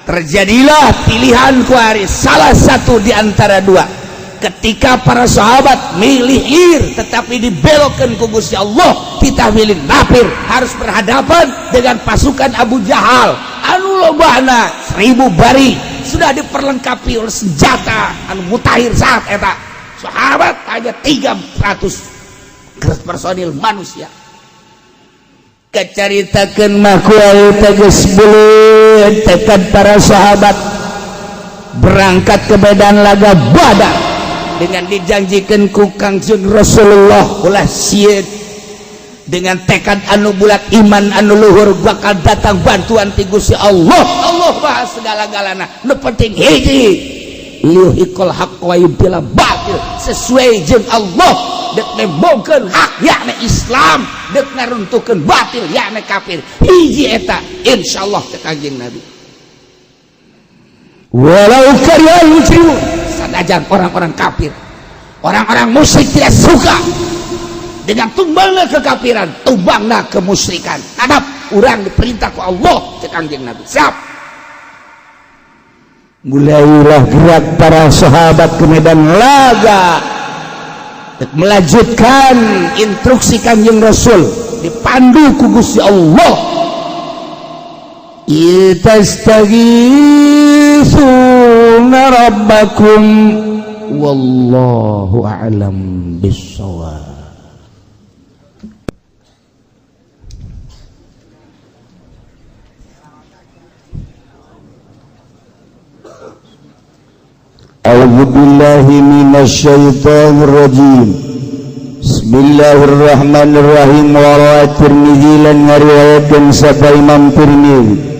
Terjadilah pilihan kuari salah satu di antara dua. Ketika para sahabat milih ir tetapi dibelokkan ku Gusti Allah, kita milih nafir, harus berhadapan dengan pasukan Abu Jahal anu lobana 1000 bari sudah diperlengkapi oleh senjata anu mutakhir saat eta. Sahabat hanya 300 personil manusia. Kecaritakeun mah kuari teh geus beuleut tekad para sahabat berangkat ke medan laga Badar dengan dijanjikan ku Kangjeng Rasulullah ulah sieun, dengan tekad anu bulat, iman anu luhur, bakal datang bantuan ti Gusti Allah. Allah bahas segala-galana, nu penting hiji liyuhiqqal haqq wa yubtilal batil, sesuai jeung Allah dek nembongkeun hak yakni Islam, dek ngaruntuhkeun batil yakni kafir. Hiji eta insyaallah cek Kangjeng Nabi, walau karihal musyrikun, sanajan orang-orang kafir, orang-orang musyrik tidak suka dengan tumbangna kekafiran, tumbangna kemusyrikan. Hadap urang diperintah ku Allah cek Kangjeng Nabi. Siap. Mulailah gerak para sahabat ke medan laga melanjutkan instruksi Kangjeng Rasul dipandu ku Gusti Allah. Istaghithuna rabbakum wallahu a'lam bissawab. A'udzu billahi minasyaitonir rajim. Bismillahirrahmanirrahim. Wa rawi Tirmizi lan ngariwayatkeun sapa Imam Tirmizi.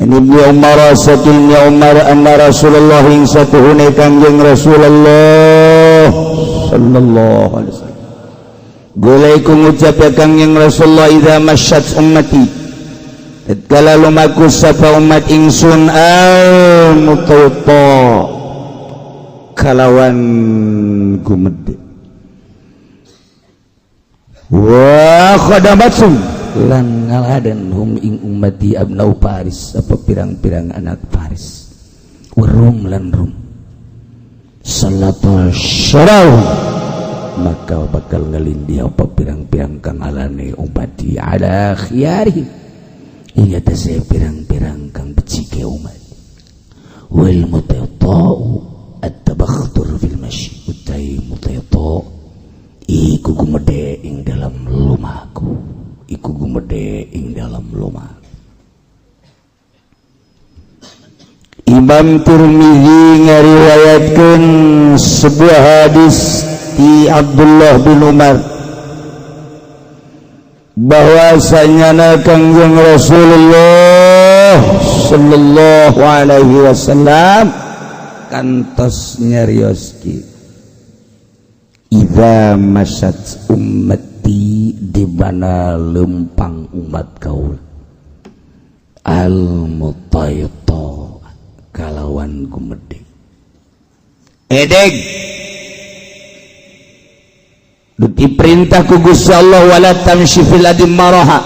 An Ibnu Umar saking Umar anna Rasulullah ing satuhune Kangjeng Rasulullah sallallahu alaihi wasallam. Golaiku ngucap ya Kangjeng Rasulullah idza masyat ummati. Tatkala lumaku sapa umat ingsun al mutawta kalawan gumedhe wa khadamatsum lan ngaladen hum ing ummati abnau Paris apa pirang-pirang anak Paris warum lan rum Salata syarau maka bakal ngalindi apa pirang-pirang kang alane umpati ala khiyarihim ing atase pirang-pirang kang becike umat. Wal mutayta'u at-tabakhtur fil masyi utai mutayta iku gumede ing dalam lumaku, iku gumede ing dalam lumaku. Imam Tirmizi ngariwayatkeun sebuah hadis di Abdullah bin Umar bahwasanya Kangjeng Rasulullah sallallahu alaihi wasallam kantos nyarioski idza masat ummati di mana lempang umat kaula al mutayta kalawan gumedhe edeg diperintah ku Gusti Allah wala tamshi fil ardi maraha,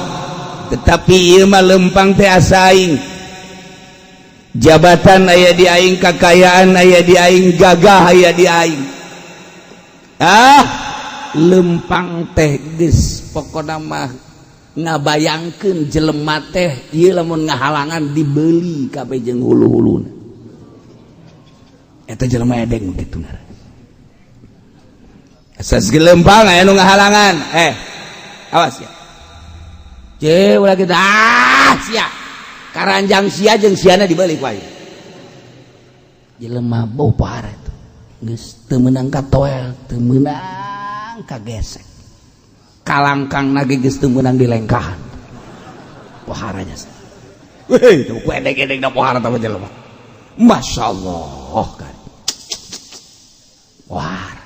tetapi ieu mah lempang teh asa aing, jabatan aya di aing, kakayaan aya di aing, gagah aya di aing, ah lempang teh geus pokona mah ngabayangkeun jelema teh ieu lamun ngahalangan dibeli kabeh jeung hulu-huluna. Eta jelema edeng kitu ngaran. Asas gelempang aya nu ngahalangan, awas ya. Ce ulah kitu ah sia. Karanjang sia jeung siana dibeli ku aing. Jelema bau parah itu. Geus teu meunang ka toel, teu meunang ka gesek. Kalangkang nage geus teu meunang dilengkahan. Poharanya. Weh, teu ku edeg-edeg da pohara tah jelema. Masyaallah kan. Wah.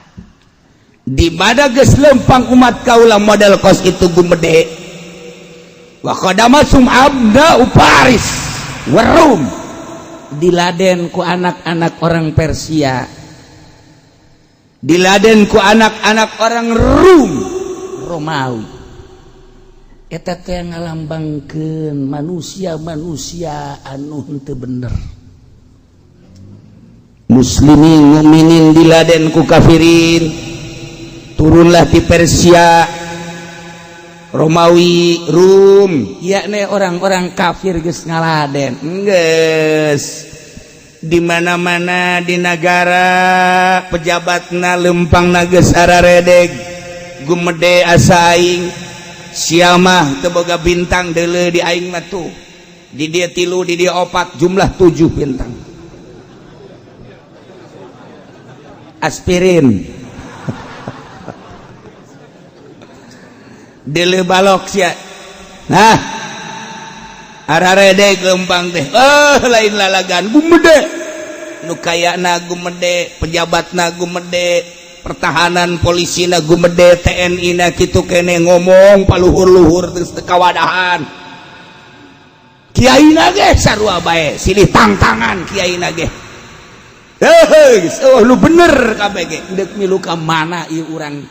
Di mana geus lempang umat kaula model kos itu gumede. Wa qadamasum abda Paris warum diladen ku anak-anak orang Persia, diladen ku anak-anak orang Rum Romawi. Eta teh ngalambangkeun manusia-manusia anu henteu bener. Muslimin mukminin diladen ku kafirin, turunlah di Persia, Romawi, Rum, yakni orang-orang kafir geus ngaladen. Geus di mana-mana di negara pejabatna lempangna geus araredeg, gumede asa aing, sia mah teu boga bintang deuleu di aing mah tuh. Di dia 3, di dia 4, jumlah 7 bintang. Aspirin. Dele balok sia. Nah, araredeg lempang teh. Oh, lain lalagan gumede. Nu kayana gumede, pejabatna gumede, pertahanan polisina gumede, TNI na kitu kene ngomong paluhur-luhur geus teu kawadahan. Kiaina ge sarua bae, silih tangtangan kiaina ge. Heuh, oh lu bener kabeh ge. Deuk milu ka mana ieu urang?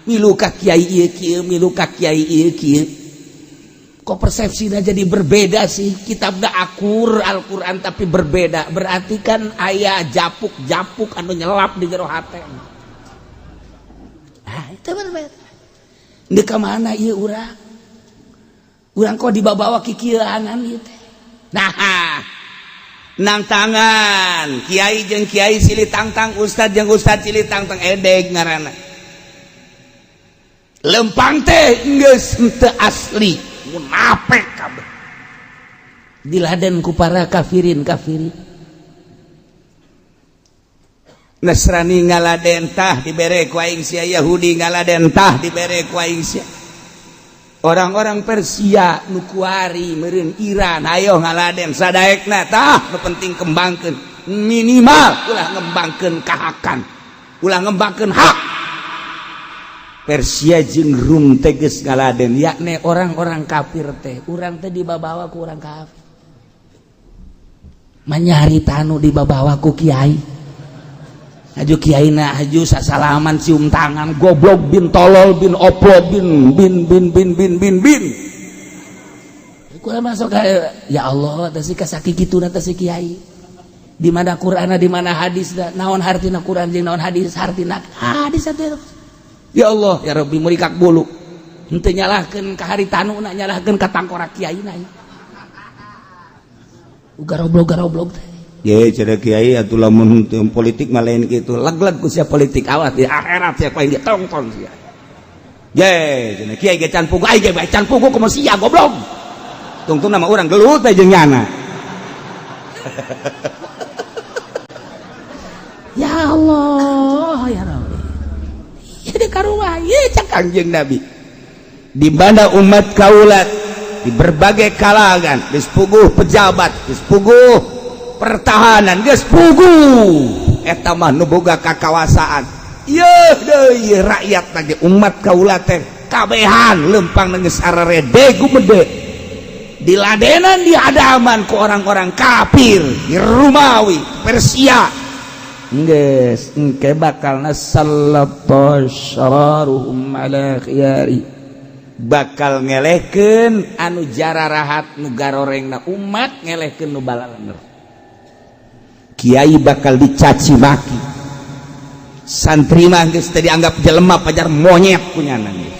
Milu ka kiai ieu kieu, milu ka kiai ieu kieu. Kok persepsinya jadi berbeda sih? Kitabna akur Al-Qur'an tapi berbeda. Berarti kan aya japuk-japuk anu nyelap di jero hate. Nah, itu berbeda. Deuk ka mana ieu urang? Urang kok dibawa kikieuanan ieu teh. Nah, nang tangan kiai jeung kiai silih tangtang, ustad jeung ustad silih tangtang, edeg ngaranna. Lempang teh geus henteu asli, munafik kabeh. Diladen ku para kafirin kafirin. Nasrani ngaladen tah dibere ku aing sia, Yahudi ngaladen tah dibere ku aing sia. Orang-orang Persia nu kuari meureun Iran ayo ngaladen sadaekna tah nu penting kembangkeun, minimal ulah ngembangkeun kahakan, ulah ngembangkeun hak. Persia jeung Rum teh geus ngaladen, yakni orang-orang kafir teh, urang teh dibabawa ku urang kafir. Manyari tanu dibabawa ku kiai. Haju kiai na haju sasalaman cium tangan, goblok bin tolol bin oplo bin bin bin bin bin bin bin. Ku masuk ka ya Allah teh si kasaki kitu na teh si kiai. Di mana Qur'an, di mana hadis, naon hartina Quran jeung naon hadis, hartina hadis atuh. Ya Allah ya Rabbi, murikak bulu. Henteu nyalahkeun ka haritanuna, nyalahkeun ka tangkorak kiaina. Garoblog-garoblog teh. Ye, cenah kiai atuh lamun teu politik mah lain kitu. Leg-leg ku sia politik, awas di akhirat sia paling ditongton sia. Ye, cenah kiai ge can puguh, ai ge bae can puguh kumaha sia goblok. Tungtung nama urang gelut teh jeung nyana. Ya Allah ya Rabbi. Ieu karuah ieu cak Kangjeng Nabi. Di mana umat kaulat di berbagai kalangan, geus puguh pejabat, geus puguh pertahanan, geus puguh eta mah nu boga kakawasaan. Ieu deui rakyat lagi umat kaula teh kabehan lempang geus ararede gumede diladenan di hadaman ku orang-orang kafir di Rumawi, Persia. Geus engke bakalna sallallahu ala khiyari, bakal ngelehkeun anu jararahat nu garorengna umat, ngelehkeun nu balalenger. Kiai bakal dicaci maki, santri mah geus teu dianggap jelema, pajar monyet kunyana geus.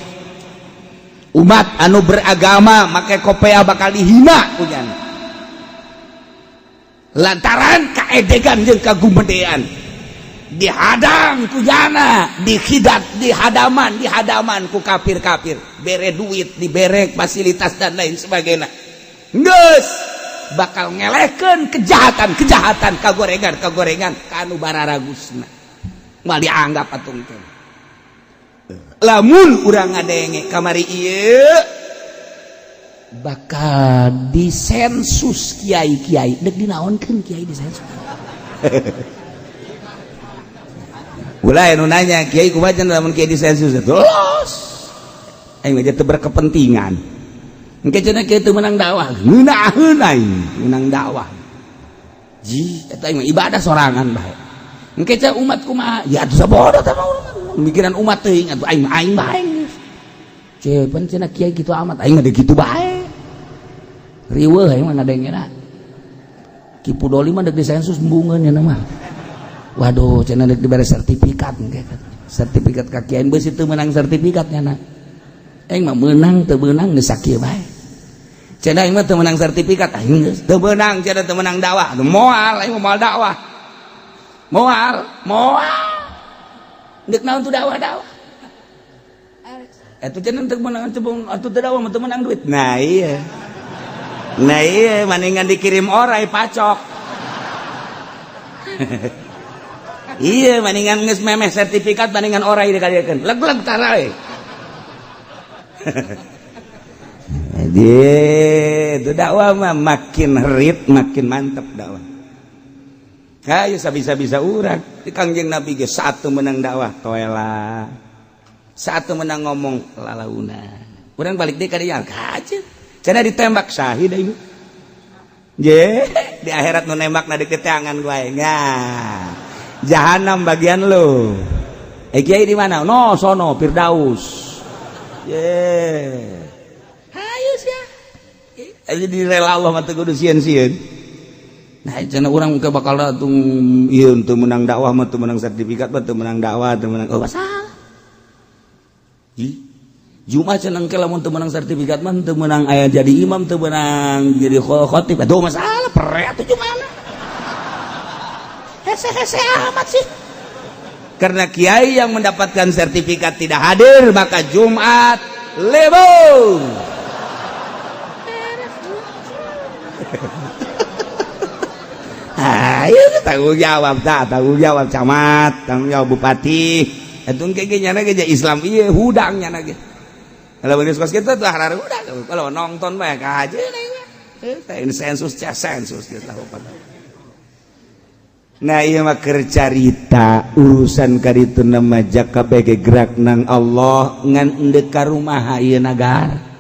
Umat anu beragama make kopea bakal dihina kunyana lantaran kaedegan jeung kagumedean. Dihadang kujana, dihidat, dihadaman, dihadaman ku kafir-kafir, bere duit, dibere fasilitas dan lain sebagainya. Geus bakal ngelehkeun kejahatan-kejahatan, kagorengan-kagorengan ka anu bararagusna moal dianggap atung teh. Lamun urang ngadenge kamari ieu bakal disensus kiai-kiai, dek dinaonkeun kiai disensus? Ulah nu nanya kiai kumaha cenah lamun kiai disensus terus aing mah teu berkepentingan. Engke cenah kiai teu meunang dakwah, ngeunaheun aing meunang dakwah. Ji eta aing mah ibadah sorangan bae. Engke cenah umat kumaha? Ya atuh sabodo teh mah mikiran umat teuing atuh aing aing bae geus. Cepen cenah kiai kitu amat, aing mah kitu bae. Riweuh aing mah ngadengena. Ki Pudoli mah dek disensus embungeun nya mah. Waduh, cenah dek dibere sertifikat engke. Sertifikat kakian beusi teu meunang sertifikat nyana. Aing mah meunang teu meunang geus sakieu bae. Cenah aing mah teu meunang sertifikat, aing geus teu meunang cenah teu meunang dakwah. Moal aing mah moal dakwah. Moal, moal. Deuk naon tuh dakwah-dakwah? Eta cenah teu meunang atuh teu dakwah mah teu meunang duit. Nah iya. Nah iya, maningan dikirim orai pacok. Iya, maningan geus memeh sertifikat maningan orai dikadieukeun. Leg-leg tarae. Jadi itu dakwah mah makin herit makin mantep dakwah. Hayu sabisa-bisa urang di Kangjeng Nabi ge satu menang dakwah toela. Satu menang ngomong lalauna. Urang balik deui ka dieu kaca. Cenah ditembak syahid aing. Je, di akhirat nu nembak na dek tangan gue. Nah. Jahanam bagian lu. Eh kiai di mana? No, sono Firdaus. Ye. Hayu sia. Aja di rela Allah mah teu kudu sieun-sieun. Nah, cenah urang ke bakal atuh ieu teu meunang dakwah mah teu meunang sertifikat mah teu meunang dakwah teu meunang. Oh, salah. Ih. Jumat cenah engke lamun teu meunang sertifikat mah teu meunang aya jadi imam, teu meunang jadi khatib. Aduh masalah pere atuh Jumat. Hese-hese amat sih. Karena kiai yang mendapatkan sertifikat tidak hadir, maka Jumat libur. Ayo tanggung jawab, tak tanggung jawab camat, tanggung jawab bupati. Itu engke ge nyana ge Islam ieu hudang nyana ge. Kalau beres kos kitu tuh harar hudang. Kalau nonton bae ka aja sensus sensus geus lah. Nah ieu mah keur carita urusan kaditu nama jaka bege gerak nang Allah ngan endek ka rumaha ieu nagara.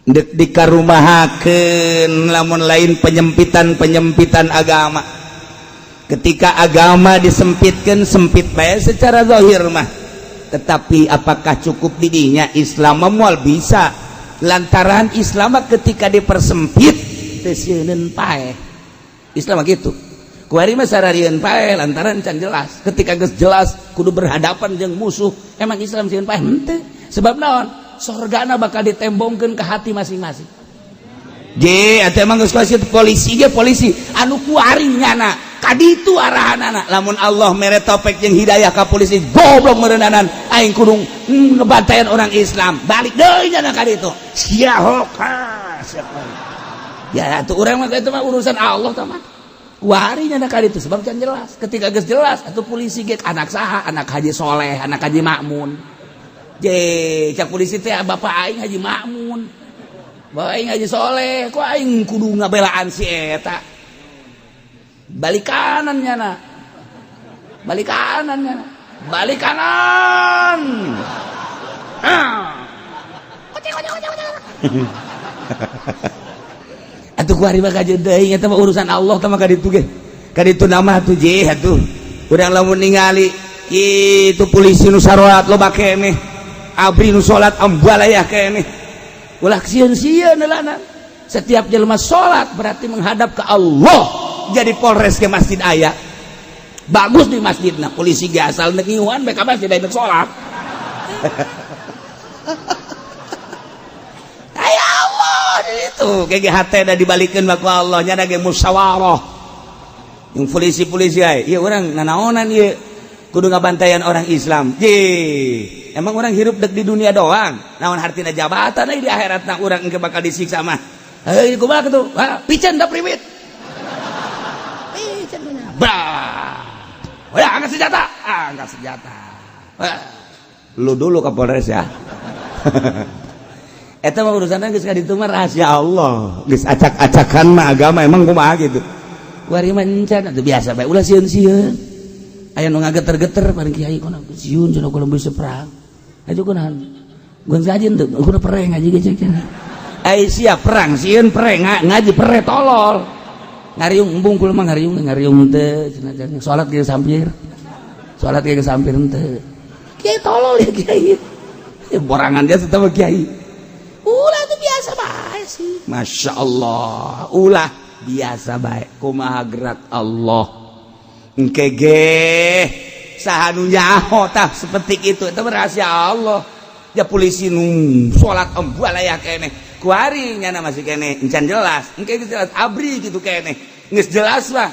Endek dikarumahakeun lamun lain penyempitan-penyempitan agama. Ketika agama disempitkeun sempit bae secara zahir mah. Tetapi apakah cukup didinya Islam moal bisa lantaran Islam ketika dipersempit teu sieun paeh. Islam mah gitu. Kuari mah sararieun pae lantaran can jelas. Ketika geus jelas kudu berhadapan jeung musuh, emang Islam sieun pae henteu. Sebab naon? Sorgana bakal ditembongkeun ke hati masing-masing. Je, atuh emang geus polisi ge polisi anu kuari nyana kaditu arahanana. Lamun Allah mere topek jeung hidayah ka polisi, goblok meureunanan aing kudu ngebantayan orang Islam. Balik deui nyana kaditu. Sia hoka. Ya atuh urang mah itu mah urusan Allah tah mah. Kuari nyana kaditu sebab can jelas. Ketika geus jelas atuh polisi ge anak saha? Anak Haji Soleh, anak Haji Makmun. Je, cak polisi teh bapak aing Haji Makmun. Bapak aing Haji Soleh, kok aing kudu ngabelaan si eta. Balik kanan nyana. Balik kanan nyana. Balik kanan. Ah. Kucing, kucing, kucing, kucing. Atuh kuari mah kajeun deui eta mah urusan Allah tah mah kaditu ge. Kaditu nama atuh je atuh. Urang lamun ningali kitu polisi nu sarolat loba keneh. Abri nu salat ambalayah keneh. Ulah sieun-sieun heulana. Setiap jelema salat berarti menghadap ke Allah. Jadi Polres ke masjid aya. Bagus di masjidna, polisi ge asal neuk ngiuhan bae ka masjid aya salat. Ya Allah, itu GGHT dah dibalikin ku Allah nya ge musyawarah. Yang polisi-polisi ai, ieu urang nanaonan ieu kudu ngabantayan orang Islam. Ye, emang orang hirup dek di dunia doang. Naon hartina jabatan di akhiratna urang engke bakal disiksa mah. Heuy kumaha kitu? Ha, piceun da priwit. Piceun bah. Udah angkat senjata, angkat senjata. Wah. Lu dulu ke Polres ya. Eta mah urusanna geus kaditu mah rahasia Allah. Geus acak-acakan mah agama emang kumaha gitu. Kuari mah encan atuh biasa bae ulah sieun-sieun. Aya nu ngageter-geter paling kiai kono sieun cenah kalau bisa perang. Ayo kunaon? Gun ngaji teu, kudu perang ngaji ge cenah. Ai sia perang sieun perang ngaji pere tolol. Ngariung embung kula mah ngariung ngariung teu cenah salat ge sampir. Salat ge sampir teu. Kiai tolol ya kiai. Ya borangan dia tetep kiai. Ulah tuh biasa bae sih. Masya Allah, ulah biasa bae. Kumaha gerak Allah. Engke ge saha nu nyaho tah seperti itu itu rahasia Allah. Ya polisi nu salat embalaya keneh. Kuari nyana masih keneh encan jelas. Engke geus jelas abri gitu keneh. Geus jelas mah.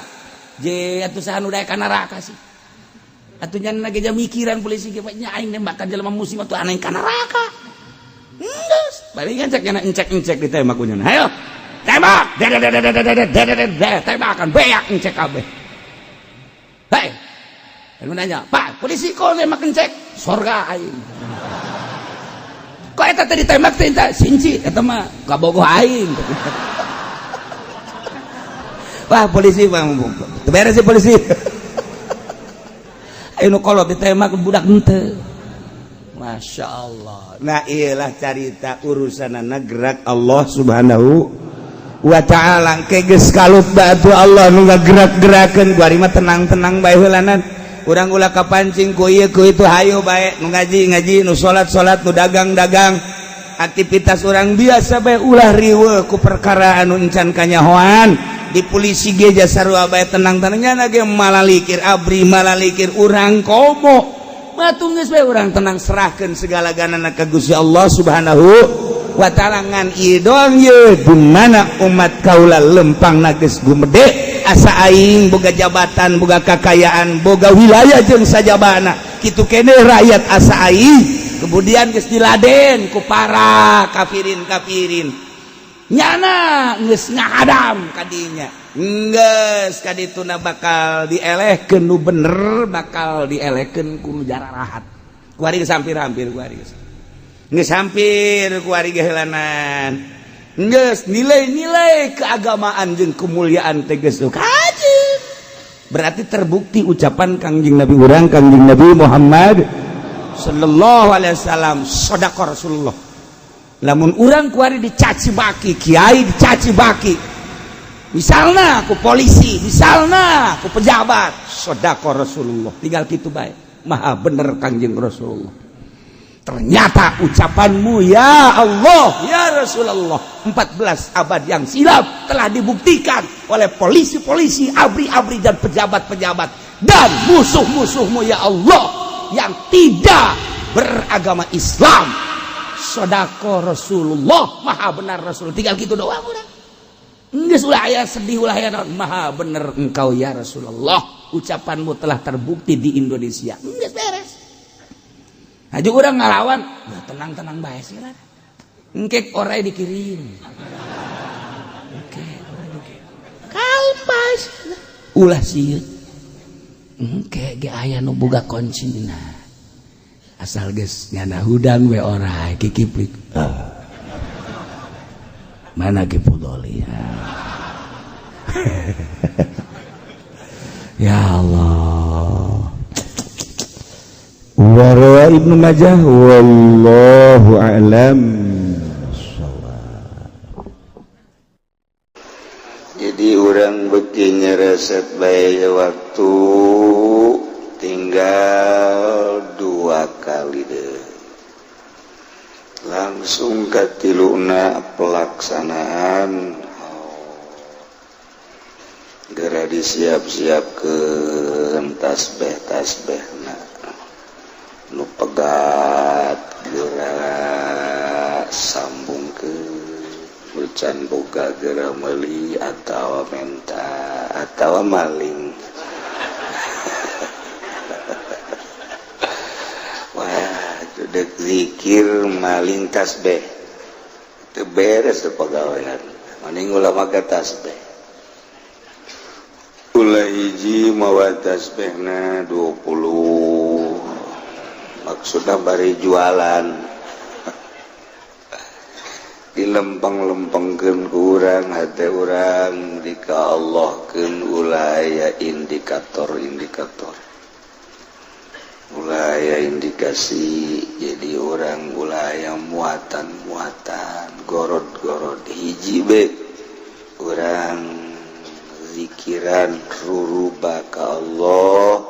Je atuh saha nu daek ka neraka sih. Atuh nyana ge mikiran polisi ge nya aing nembakan jelema muslim atuh aneh ka neraka. Geus, palingan cek nyana encek-encek ditembak ku nyana. Hayo. Tembak. Tembakan beak encek kabeh. Hei. Lalu nanya, "Pak, polisi kok nembak encek?" Sorga aing. Kok eta tadi ditembak teh eta sinci eta mah kabogoh aing. Wah, polisi bang, beres sih polisi. Ayo nu kolot ditembak budak henteu. Masya Allah. Nah iyalah carita urusan gerak Allah Subhanahu wa ta'ala. Ke geus kalut batu Allah nu ngagerak-gerakeun kuari mah tenang-tenang bae heulanan. Urang ulah kapancing ku ieu ku itu, hayu bae nu ngaji ngaji, nu salat salat, nu dagang dagang. Aktivitas orang biasa bae, ulah riweuh ku perkara anu encan kanyahoan. Di polisi ge sarua bae, tenang-tenangnya ge malalikir abri malalikir urang komo. Matu geus bae urang tenang, serahkeun segala ganana ka Gusti Allah Subhanahu wa ta'ala. Ngan ieu doang ye di mana umat kaula lempang geus gumede asa aing boga jabatan, boga kakayaan, boga wilayah jeung sajabana kitu kene rakyat asa aing. Kemudian geus diladen ku para kafirin kafirin nyana geus ngahadam kadinya, geus kadituna bakal dielehkeun nu bener, bakal dielehkeun ku nu jararahat. Kuari geus hampir-hampir, kuari geus geus hampir, kuari ge heulanan geus nilai-nilai keagamaan jeung kemuliaan teh geus kaji. Berarti terbukti ucapan Kangjeng Nabi urang, Kangjeng Nabi Muhammad sallallahu alaihi wasallam, sodaqah Rasulullah. Lamun urang kuari dicaci maki kiai, dicaci maki misalnya ku polisi, misalnya ku pejabat, sodaqah Rasulullah, tinggal gitu bae, maha bener Kangjeng Rasulullah. Ternyata ucapanmu ya Allah, ya Rasulullah 14 abad yang silam telah dibuktikan oleh polisi-polisi, abri-abri dan pejabat-pejabat dan musuh-musuhmu ya Allah yang tidak beragama Islam. Sodako Rasulullah, maha benar Rasul. Tinggal gitu doang udah. Geus ulah aya sedih, ulah aya naon. Maha bener engkau ya Rasulullah. Ucapanmu telah terbukti di Indonesia. Geus beres. Hayu urang ngalawan, nah, tenang-tenang bae sih lah. Engkek orai dikirim. Oke, orai dikirim. Kalem bae. Ulah sieun. Engke ge aya nu boga kuncina. Asal geus nyana hudang we orai kikiplik. Ah. Mana Ki Pudoli? Ya Allah. Warwa Ibnu Majah, wallahu a'lam. Jadi orang beki nyereset bae, waktu tinggal dua kali deh, langsung katiluna pelaksanaan. Gera disiap-siap ke tasbih tasbih nu pegat, gera sambung ke can boga gera meuli atau menta atau maling. Wah, dek zikir maling tasbih itu beres tuh pegawaian. Mending ulah make tasbih. Ulah hiji mawa tasbihna 20, maksudnya bari jualan dilempeng-lempengkeun ku urang hate urang dika Allahkeun. Ulah aya indikator-indikator, ulah aya indikasi. Jadi orang ulah aya muatan-muatan, gorod-gorod, hiji be urang zikiran ruruba ka Allah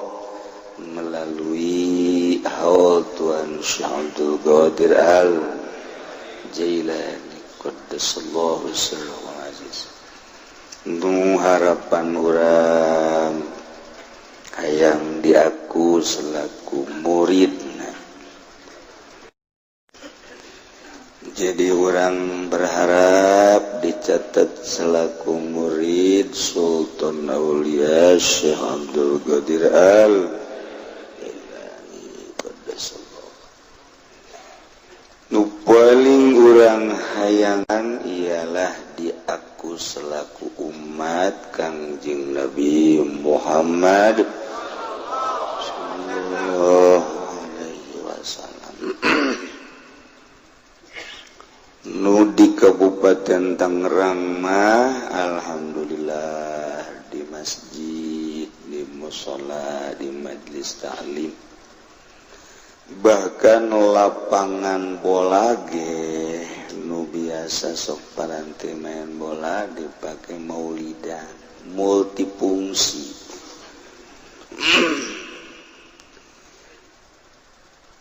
melalui haul Tuan Syekh Abdul Qadir Al Jailani Qaddasallahu sirrahul aziz. Nu harapan urang hayang diaku selaku murid. Jadi orang berharap dicatat selaku murid Sultan Aulia Syekh Abdul Qadir Al Jailani Qaddasallahu. Nu paling urang hayangan ialah diaku selaku umat Kangjeng Nabi Muhammad sallallahu alaihi wasallam. Nu di Kabupaten Tangerang mah alhamdulillah di masjid, di musola, di majlis taklim, bahkan lapangan bola ge nu biasa sok paranti main bola dipakai maulidan, multifungsi.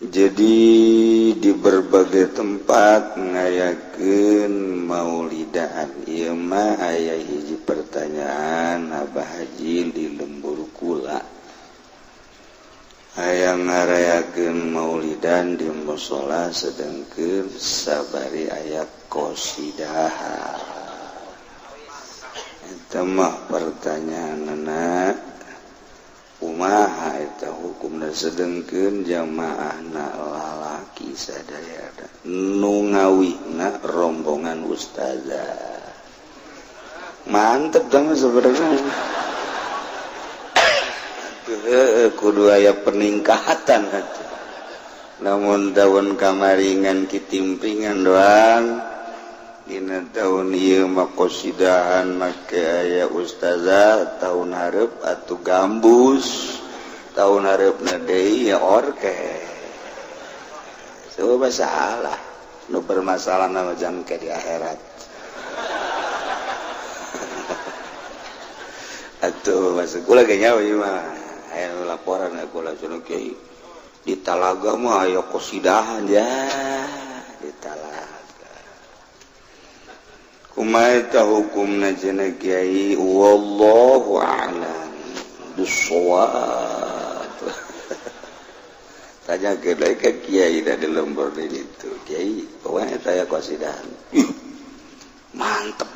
Jadi di berbagai tempat ngayakeun maulidan. Ieu mah aya hiji pertanyaan, Abah Haji, di lembur kula hayang ngarayakeun maulidan di musola, sedangkeun sabari aya qasidah. Eta mah pertanyaanna kumaha eta hukumna, sedengkeun jamaahna lalaki sadaya, nu ngawihna rombongan ustazah. Mantep dong sebenarnya, kudu aya peningkatan atuh. Namun tahun kamaringan kitimpringan doang, dina tahun ieu mah qasidahan make aya ustazah, tahun hareup atuh gambus, tahun hareupna deui ya orkes. Coba salah nu bermasalah nama jangke di akhirat atuh. Masuk kula ge nyawa ieu mah, aya laporan kula cenah, "Kiai, Di talaga mah aya kosidahan ya, di talaga. Kumaha eta hukumna cenah kiai? Wallahu a'lam bissawab. Tanya ke ke kiai da di lembur di ditu. Kiai, kumaha eta aya kosidahan? Ih, mantep.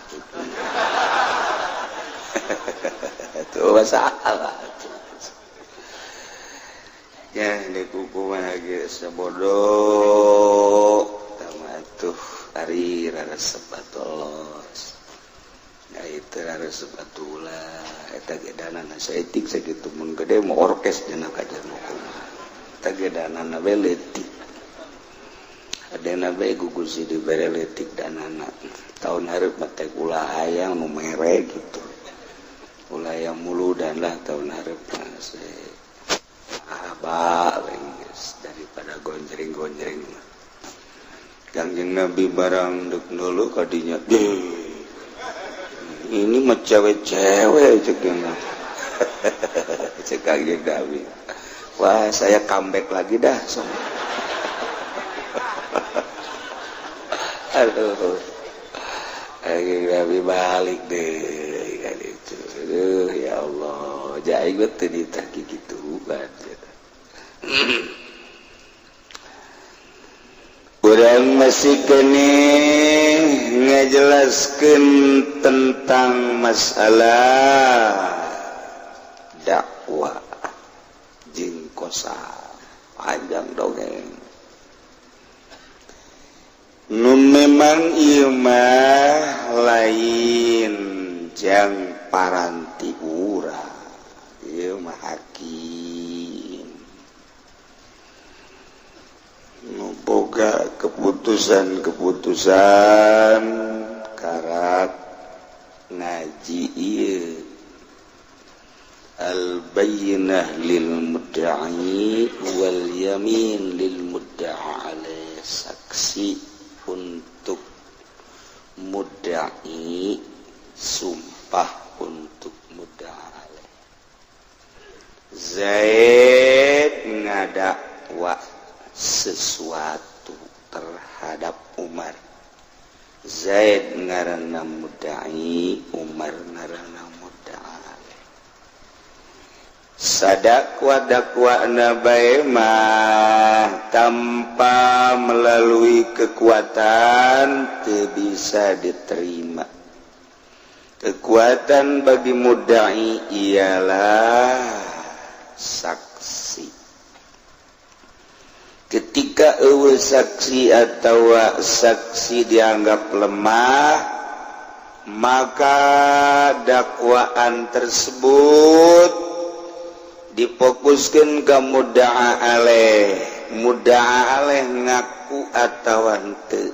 Itu masalah. Ya, di kuku mah geus sabodo. Tama tuh ari resep atuh los. Ya itu resep atuh ulah eta ge danana saeutik sakitu mun gede mau orkes dina kajian kumaha. Eta ge danana we leutik. Adena bae gugus dibere leutik danana. Tahun hareup mah teh ulah hayang nu mere gitu. Ulah yang muludan lah tahun hareup mah abah daripada gonjreng-gonjreng. Kangjeng Nabi barang dek dulu kadinya. Ini mah cewek-cewek cek cek Kangjeng Nabi. Wah, saya comeback lagi dah. So. Aduh. Kangjeng Nabi balik deh kan itu. Aduh, ya Allah, jaing teu ditagi kitu kan. Urang masih kene ngajelaskeun tentang masalah dakwah jeung kosa panjang dongeng. Nu memang ieu mah lain jang paranti urang, ieu mah hakim. Boga keputusan-keputusan karak ngaji ieu al-bayyinah lil mudda'i wal yamin lil mudda'a alaih, saksi untuk mudda'i, sumpah untuk mudda'a alaih. Zaid ngadakwa sesuatu terhadap Umar. Zaid ngaranna mudda'i, Umar ngaranna mudda'a. Sadakwa-dakwana bae mah tanpa melalui kekuatan teu bisa diterima. Kekuatan bagi mudda'i ialah saksi. Ketika eueuh saksi atau saksi dianggap lemah, maka dakwaan tersebut difokuskan ke mudda'a alaih. Mudda'a alaih ngaku atau henteu.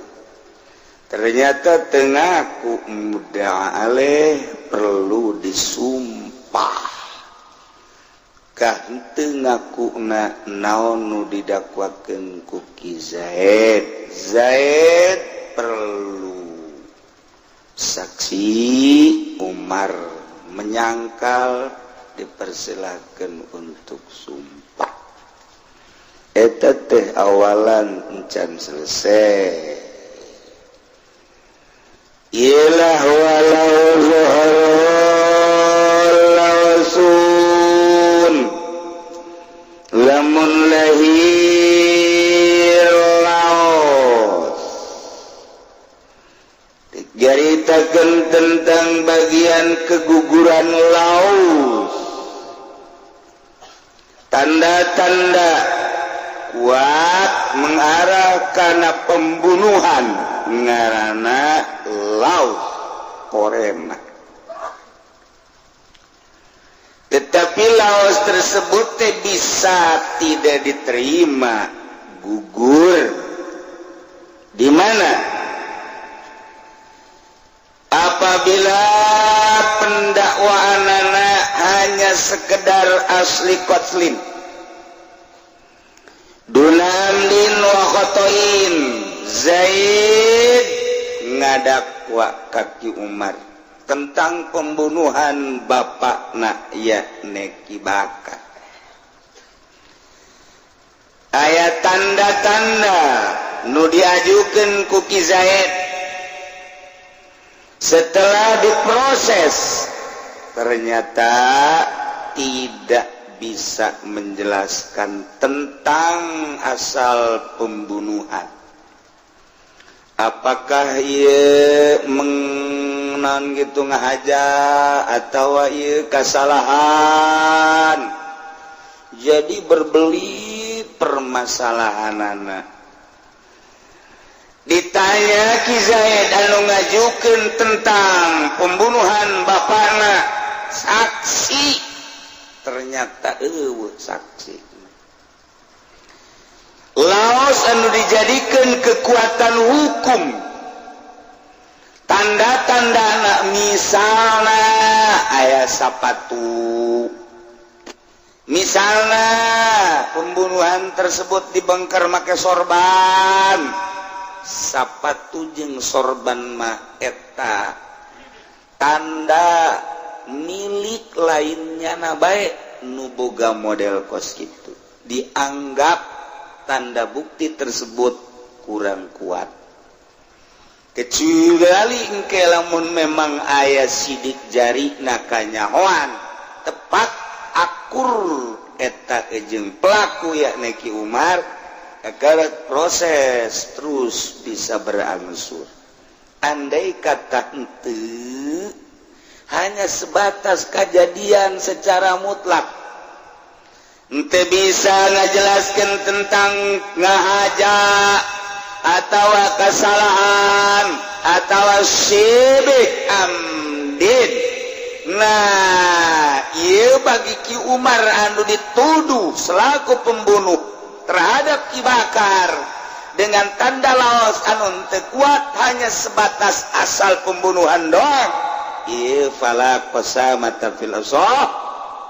Ternyata teu ngaku mudda'a alaih perlu disumpah. Kah henteu ngakuna naon nu didakwakeun ku Ki Zaid. Zaid perlu saksi, Umar menyangkal, dipersilakan untuk sumpah. Eta teh awalan encan selesai. Ialah walau zuhur lamun lahir laos dicaritakeun tentang bagian keguguran laos, tanda-tanda kuat mengarah kana pembunuhan ngaranna laos korena. Tetapi laos tersebut teh bisa tidak diterima, gugur. Di mana? Apabila pendakwaan anak hanya sekedar asli kotlin, dunamdin wa khotoin, Zaid ngadakwa kaki Umar tentang pembunuhan bapak nak yakni Ki Bakar. Aya tanda-tanda nu diajukan ku Ki Zaid. Setelah diproses, ternyata tidak bisa menjelaskan tentang asal pembunuhan. Apakah ia menang gitu ngahaja atau ia kesalahan? Jadi berbelit permasalahan. Anak ditanya Ki Zaid anu ngajukeun tentang pembunuhan bapakna, saksi ternyata euweuh. Saksi laos anu dijadikan kekuatan hukum, tanda-tanda anak, misalnya aya sapatu, misalnya pembunuhan tersebut dibongkar make sorban. Sapatu jeung sorban mah eta tanda milik lainnya. Na baik nu boga model kos gitu dianggap tanda bukti tersebut kurang kuat, kecuali engke lamun memang aya sidik jari nakanyahoan tepat akur eta jeung pelaku, yakni Ki Umar, agar proses terus bisa berangsur. Andai kata ente hanya sebatas kejadian secara mutlak, ente bisa ngajelaskan tentang ngahaja atau kesalahan atau syibih amdin. Nah, iya, bagi Ki Umar anu dituduh selaku pembunuh terhadap Ki Bakar dengan tanda laos anu teu kuat, hanya sebatas asal pembunuhan doang, iya, fala qasamata fil,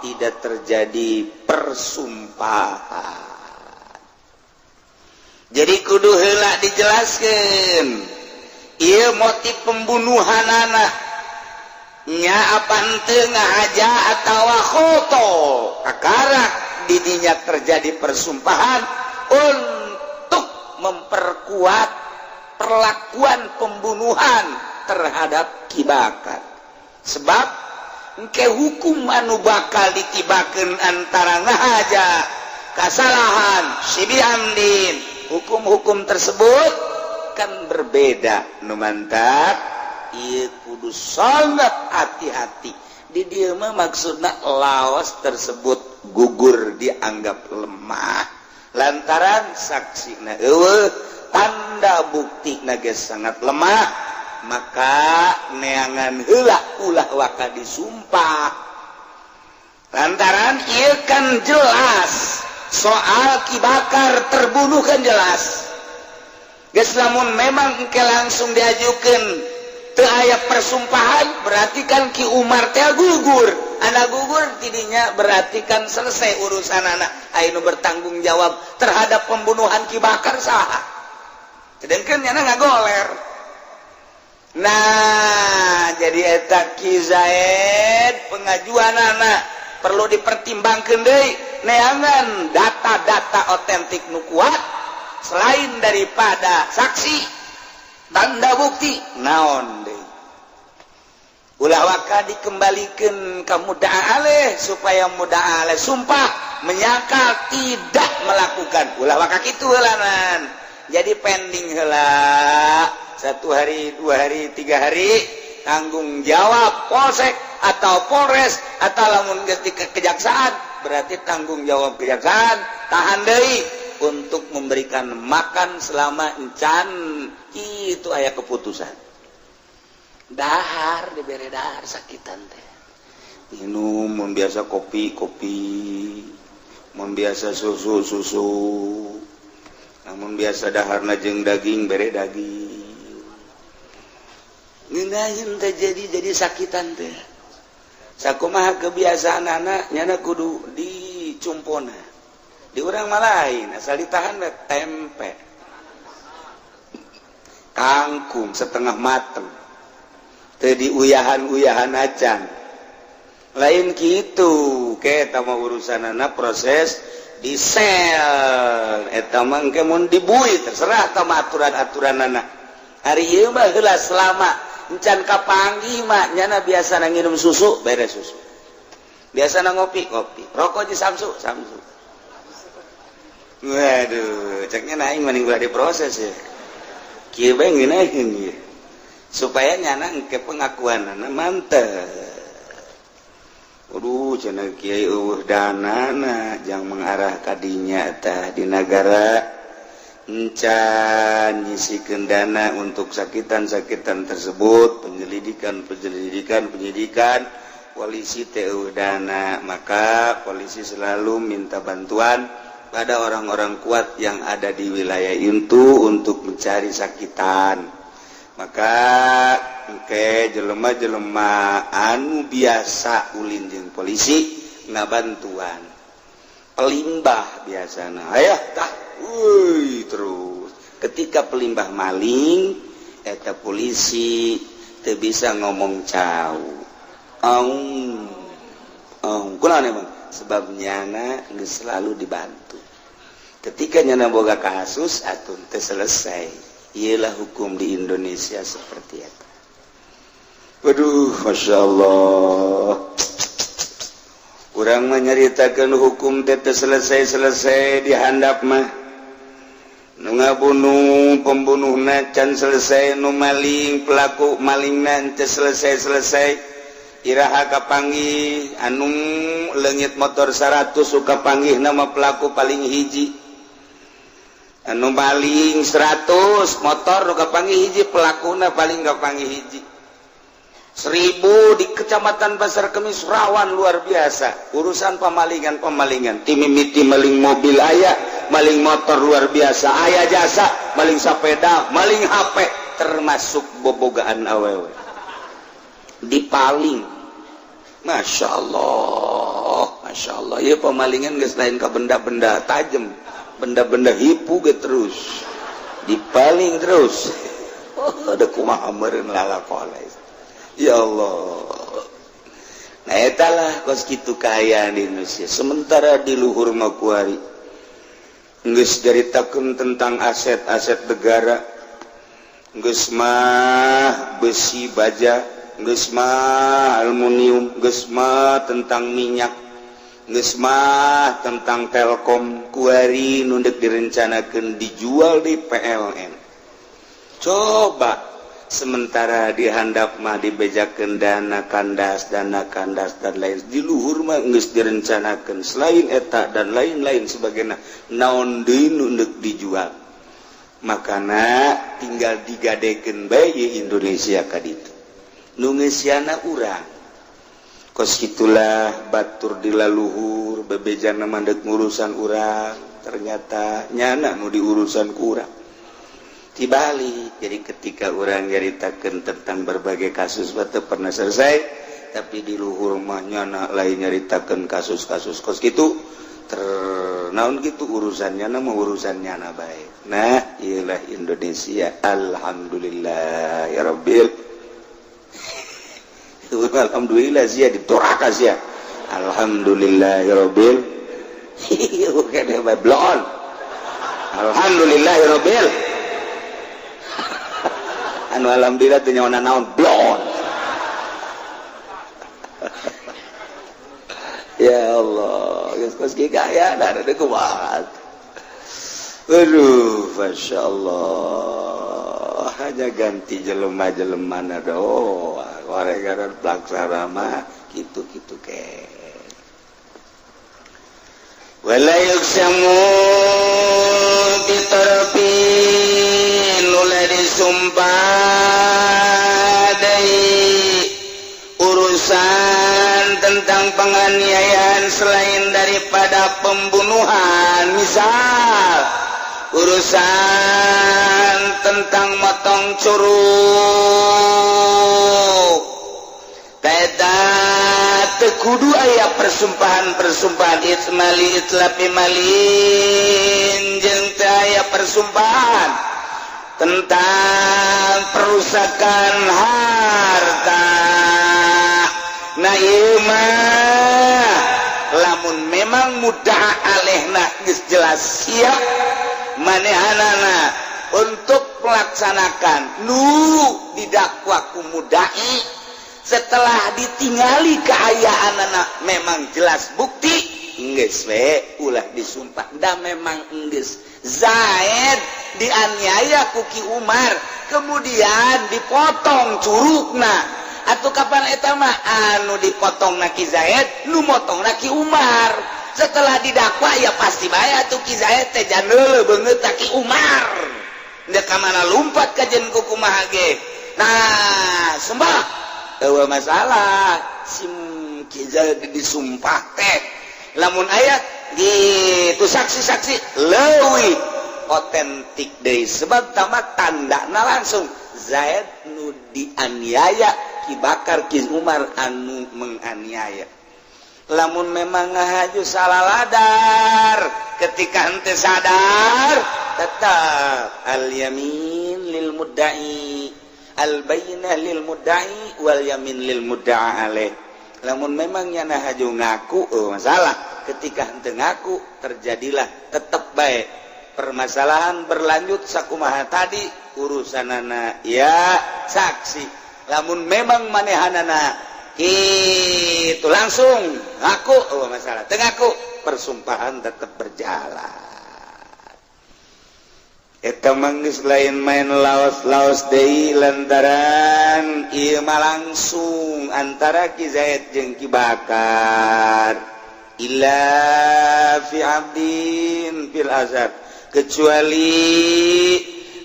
tidak terjadi persumpahan. Jadi kudu heula dijelaskan iya motif pembunuhan anak nya apa henteu, ngahaja atau khoto, kakarak didinya terjadi persumpahan untuk memperkuat perlakuan pembunuhan terhadap Ki Bakar. Sebab engke hukum anu bakal ditibakeun antara ngahaja, kesalahan, syibih amdin, hukum-hukum tersebut kan berbeda. Nu mantap ieu kudu sangat hati-hati di dieu mah. Maksudna laos tersebut gugur, dianggap lemah lantaran saksi na euweuh, tanda bukti na ge sangat lemah, maka neangan heula, ulah waka disumpah, lantaran ieu kan jelas soal Ki Bakar terbunuh kan jelas. Geus, lamun memang engke langsung diajukan teu aya persumpahan, berarti kan Ki Umar teh gugur. Anak gugur tidinya berarti kan selesai urusan. Anak anu bertanggung jawab terhadap pembunuhan Ki Bakar saha? Sedangkan nyana ngagoler. Nah, jadi eta Ki Zaid pengajuan anak perlu dipertimbangkan deui, neangan data-data otentik nu kuat selain daripada saksi, tanda bukti naon deui. Ulah waka dikembalikan ke mudda'a alaih supaya mudda'a alaih sumpah menyangkal tidak melakukan. Ulah waka kitu heulanan. Jadi pending heula satu hari, 2 hari, 3 hari, tanggung jawab polsek atau polres, atau lamun geus di kejaksaan berarti tanggung jawab kejaksaan. Tahan deui untuk memberikan makan selama encan itu aya keputusan. Dahar dibere dahar, sakitan teh minum, mun biasa kopi kopi, mun biasa susu susu, namun biasa daharna jeung daging, bere daging. Ngeunaheun teh jadi sakitan teh. Sakumaha kebiasaan anak nyana kudu dicumpona. Di urang mah lain, asal ditahan we tempe, kangkung setengah mateng teu diuyahan-uyahan acan. Lain gitu ke mah urusan anak proses. Di sel eta mah engke mun dibui terserah tah aturan-aturanana. Ari ieu mah heula selama encan kapanggih mah nyana biasa nginum susu, beres susu. Biasa ngopi, ngopi. Rokok di samsu, samsu. Waduh, ceknya aing mending ulah diproses ya. Kieu bae ngeunaheun ieu. Supaya nyana engke pengakuanana mantep. Waduh, cenah kiai euweuh danana jang mengarah kadinya tah di nagara encan nyisikeun dana untuk sakitan-sakitan tersebut, penyelidikan, penyelidikan, penyidikan polisi teh euweuh dana, maka polisi selalu minta bantuan pada orang-orang kuat yang ada di wilayah itu untuk mencari sakitan. Maka engke jelema-jelema anu biasa ulin jeung polisi ngabantuan pelimbah biasana, ayah tah, wuih, terus ketika pelimbah maling eta polisi teu bisa ngomong cau aung aung kunaon emang, sebab nyana geus selalu dibantu. Ketika nyana boga kasus atuh teu selesai. Ialah hukum di Indonesia seperti itu. Waduh, masya Allah. Kurang menyeritakan hukum teh selesai-selesai di handap mah. Nu ngabunuh pembunuh can selesai, nu maling pelaku maling teu selesai-selesai. Iraha kapanggih anu leungit motor 100 suka panggih nama pelaku paling hiji. Anu maling 100 motor nu kapanggih hiji, pelakuna paling kapanggih hiji. 1000 di Kecamatan Pasar Kemis rawan luar biasa urusan pemalingan pemalingan, timimiti maling mobil aya, maling motor luar biasa aya, jasa maling sepeda, maling HP, termasuk bobogaan awewe dipaling. Masya Allah, Masya Allah ya, pemalingan geus lain ke benda-benda tajam, benda-benda hipu ge terus dipaling terus. Oh, ada kumaha meureun lalakona, ya Allah. Nah, etalah kos kitu kaayaan di Indonesia. Sementara di luhur mah kuari geus caritakeun tentang aset-aset negara, geus mah besi baja, geus mah aluminium, geus mah tentang minyak, geus mah tentang Telkom, kuari nu dek direncanakeun dijual di PLN. Coba, sementara di handap mah dibejakeun dana kandas, dana kandas dan lain, di luhur mah geus direncanakeun selain eta dan lain-lain sebagainya, naon deui nu deuk dijual. Makana tinggal digadekeun bae Indonesia ka ditu, nu ngeusiana urang. Kos itulah batur di laluhur bebejana mandek ngurusan urang, ternyata nyana nu diurusan ku urang dibalik. Jadi ketika orang nyaritakeun tentang berbagai kasus batu pernah selesai, tapi di luhur mah nyana lain nyaritakeun kasus-kasus kos gitu ternaun gitu, urusannya nama urusan nyana baik. Nah, ialah Indonesia. Alhamdulillah ya rabbil. Alhamdulillah sia ditoraka sia. Alhamdulillah ya rabbil. Blon. Alhamdulillah ya rabbil. Anu alhamdulillah teu nyawa naon, blon. Ya Allah, geus kos kieu ya, da ada kuat. Aduh, Masya Allah. Hanya ganti jelema-jelema na doang. Gara-gara pelaksana mah gitu-gitu ke. Wala yuqsamu bitarfin, ulah disumpah deui urusan tentang penganiayaan selain daripada pembunuhan, misal urusan tentang motong curug. Teta teu kudu aya persumpahan-persumpahan itmali itlafi malin, jeung teu aya persumpahan tentang perusakan harta. Nah, ieu mah lamun memang Memang mudda'a alaihna geus jelas siap manehanana untuk melaksanakan nu didakwa ku mudai. Setelah ditinggali keayaan anak memang jelas bukti, geus we ulah disumpah. Da memang geus Zaid dianiaya ku Ki Umar, kemudian dipotong curugna. Atau kapan eta mah anu dipotong na Ki Zaid, nu motong na Ki Umar. Setelah didakwa, ya pasti bae atuh Ki Zaid teh janeule beungeut Ki Umar. Ndek ka mana lumpat kajen ku kumaha ge. Nah, sumpah eueuh masalah sim Ki Zaid disumpah teh. Lamun aya gitu saksi-saksi leuwih otentik deui, sebab tamat tandana langsung Zaid nu dianiaya Ki Bakar, Ki Umar anu menganiaya. Lamun memang ngahaju salah ladar, ketika hente sadar, tetap al yamin lil mudda'i, al bayyinah lil mudda'i wal yamin lil mudda'a alaih. Lamun memang nyana haju ngaku, oh masalah. Ketika hente ngaku, terjadilah tetap baik permasalahan berlanjut sakumaha tadi urusanana, ya saksi. Lamun memang manehanana itu langsung ngaku, oh masalah. Teu ngaku, persumpahan tetap berjalan. Eta manggis lain main laos-laos deui, lantaran ieu mah langsung antara Ki Zaid jeung Ki Bakar. Illa fi abdin fil azab, kecuali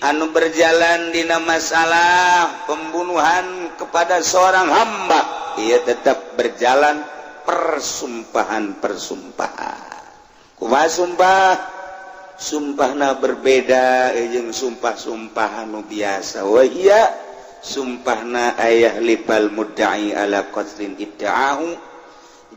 anu berjalan dina masalah pembunuhan kepada seorang hamba, ia tetap berjalan persumpahan-persumpahan. Kumaha sumpah? Sumpahna berbeda jeung sumpah-sumpah anu biasa. Wa hiya, sumpahna, ayyahlifal mudda'i ala qatlin idda'ahu.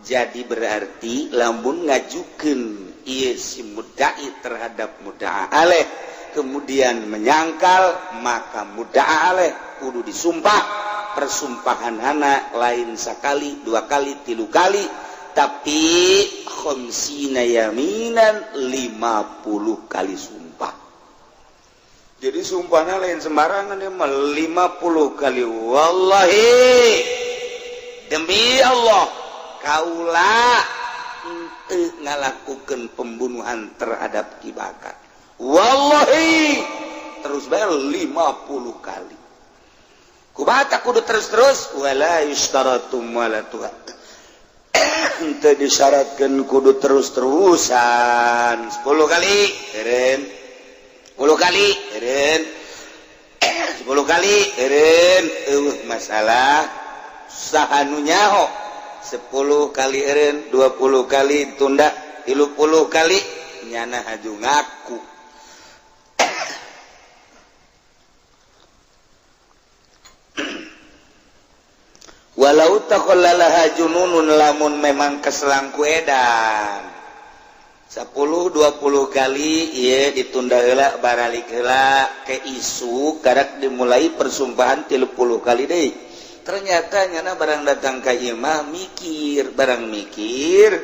Jadi berarti lamun ngajukeun ieu si mudda'i terhadap mudda'a alaih, kemudian menyangkal, maka mudda'a alaih kudu disumpah. Persumpahan hana lain sekali, dua kali, tilu kali, tapi khamsina yaminan, 50 kali sumpah. Jadi sumpahnya lain sembarangan ya, 50 kali. Wallahi, demi Allah, kaula henteu ngalakukan pembunuhan terhadap Ki Bakar. Wallahi, terus bayar 50 kali. Kumaha kudu terus-terus? Wala yushtaratu wala tuha, henteu disyaratkeun kudu terus-terusan. 10 kali eureun, 10 kali eureun, 10 kali eureun, eueuh masalah. Saha nu nyaho? 10 kali eureun, 20 kali tunda, 30 kali nyana haju ngaku. Walau takhallalaha jununun, lamun memang keselangku edan 10 20 kali ieu ditunda heula, baralik heula ke isu karak dimulai persumpahan 30 kali deui. Ternyata nyana barang datang ka imah mikir, barang mikir,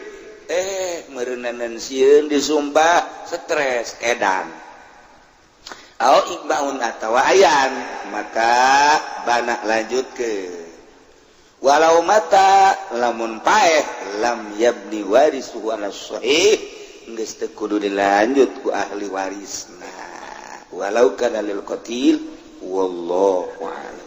meureunanan sieun disumpah, stres, edan. Au ighma'un atawa ayan, maka banak lanjut ke. Walau mata, lamun paeh, lam yabni warisuhu ala sahih, geus teu kudu dilanjut ku ahli warisna walau kana lil qatil. Wallahu a'lam.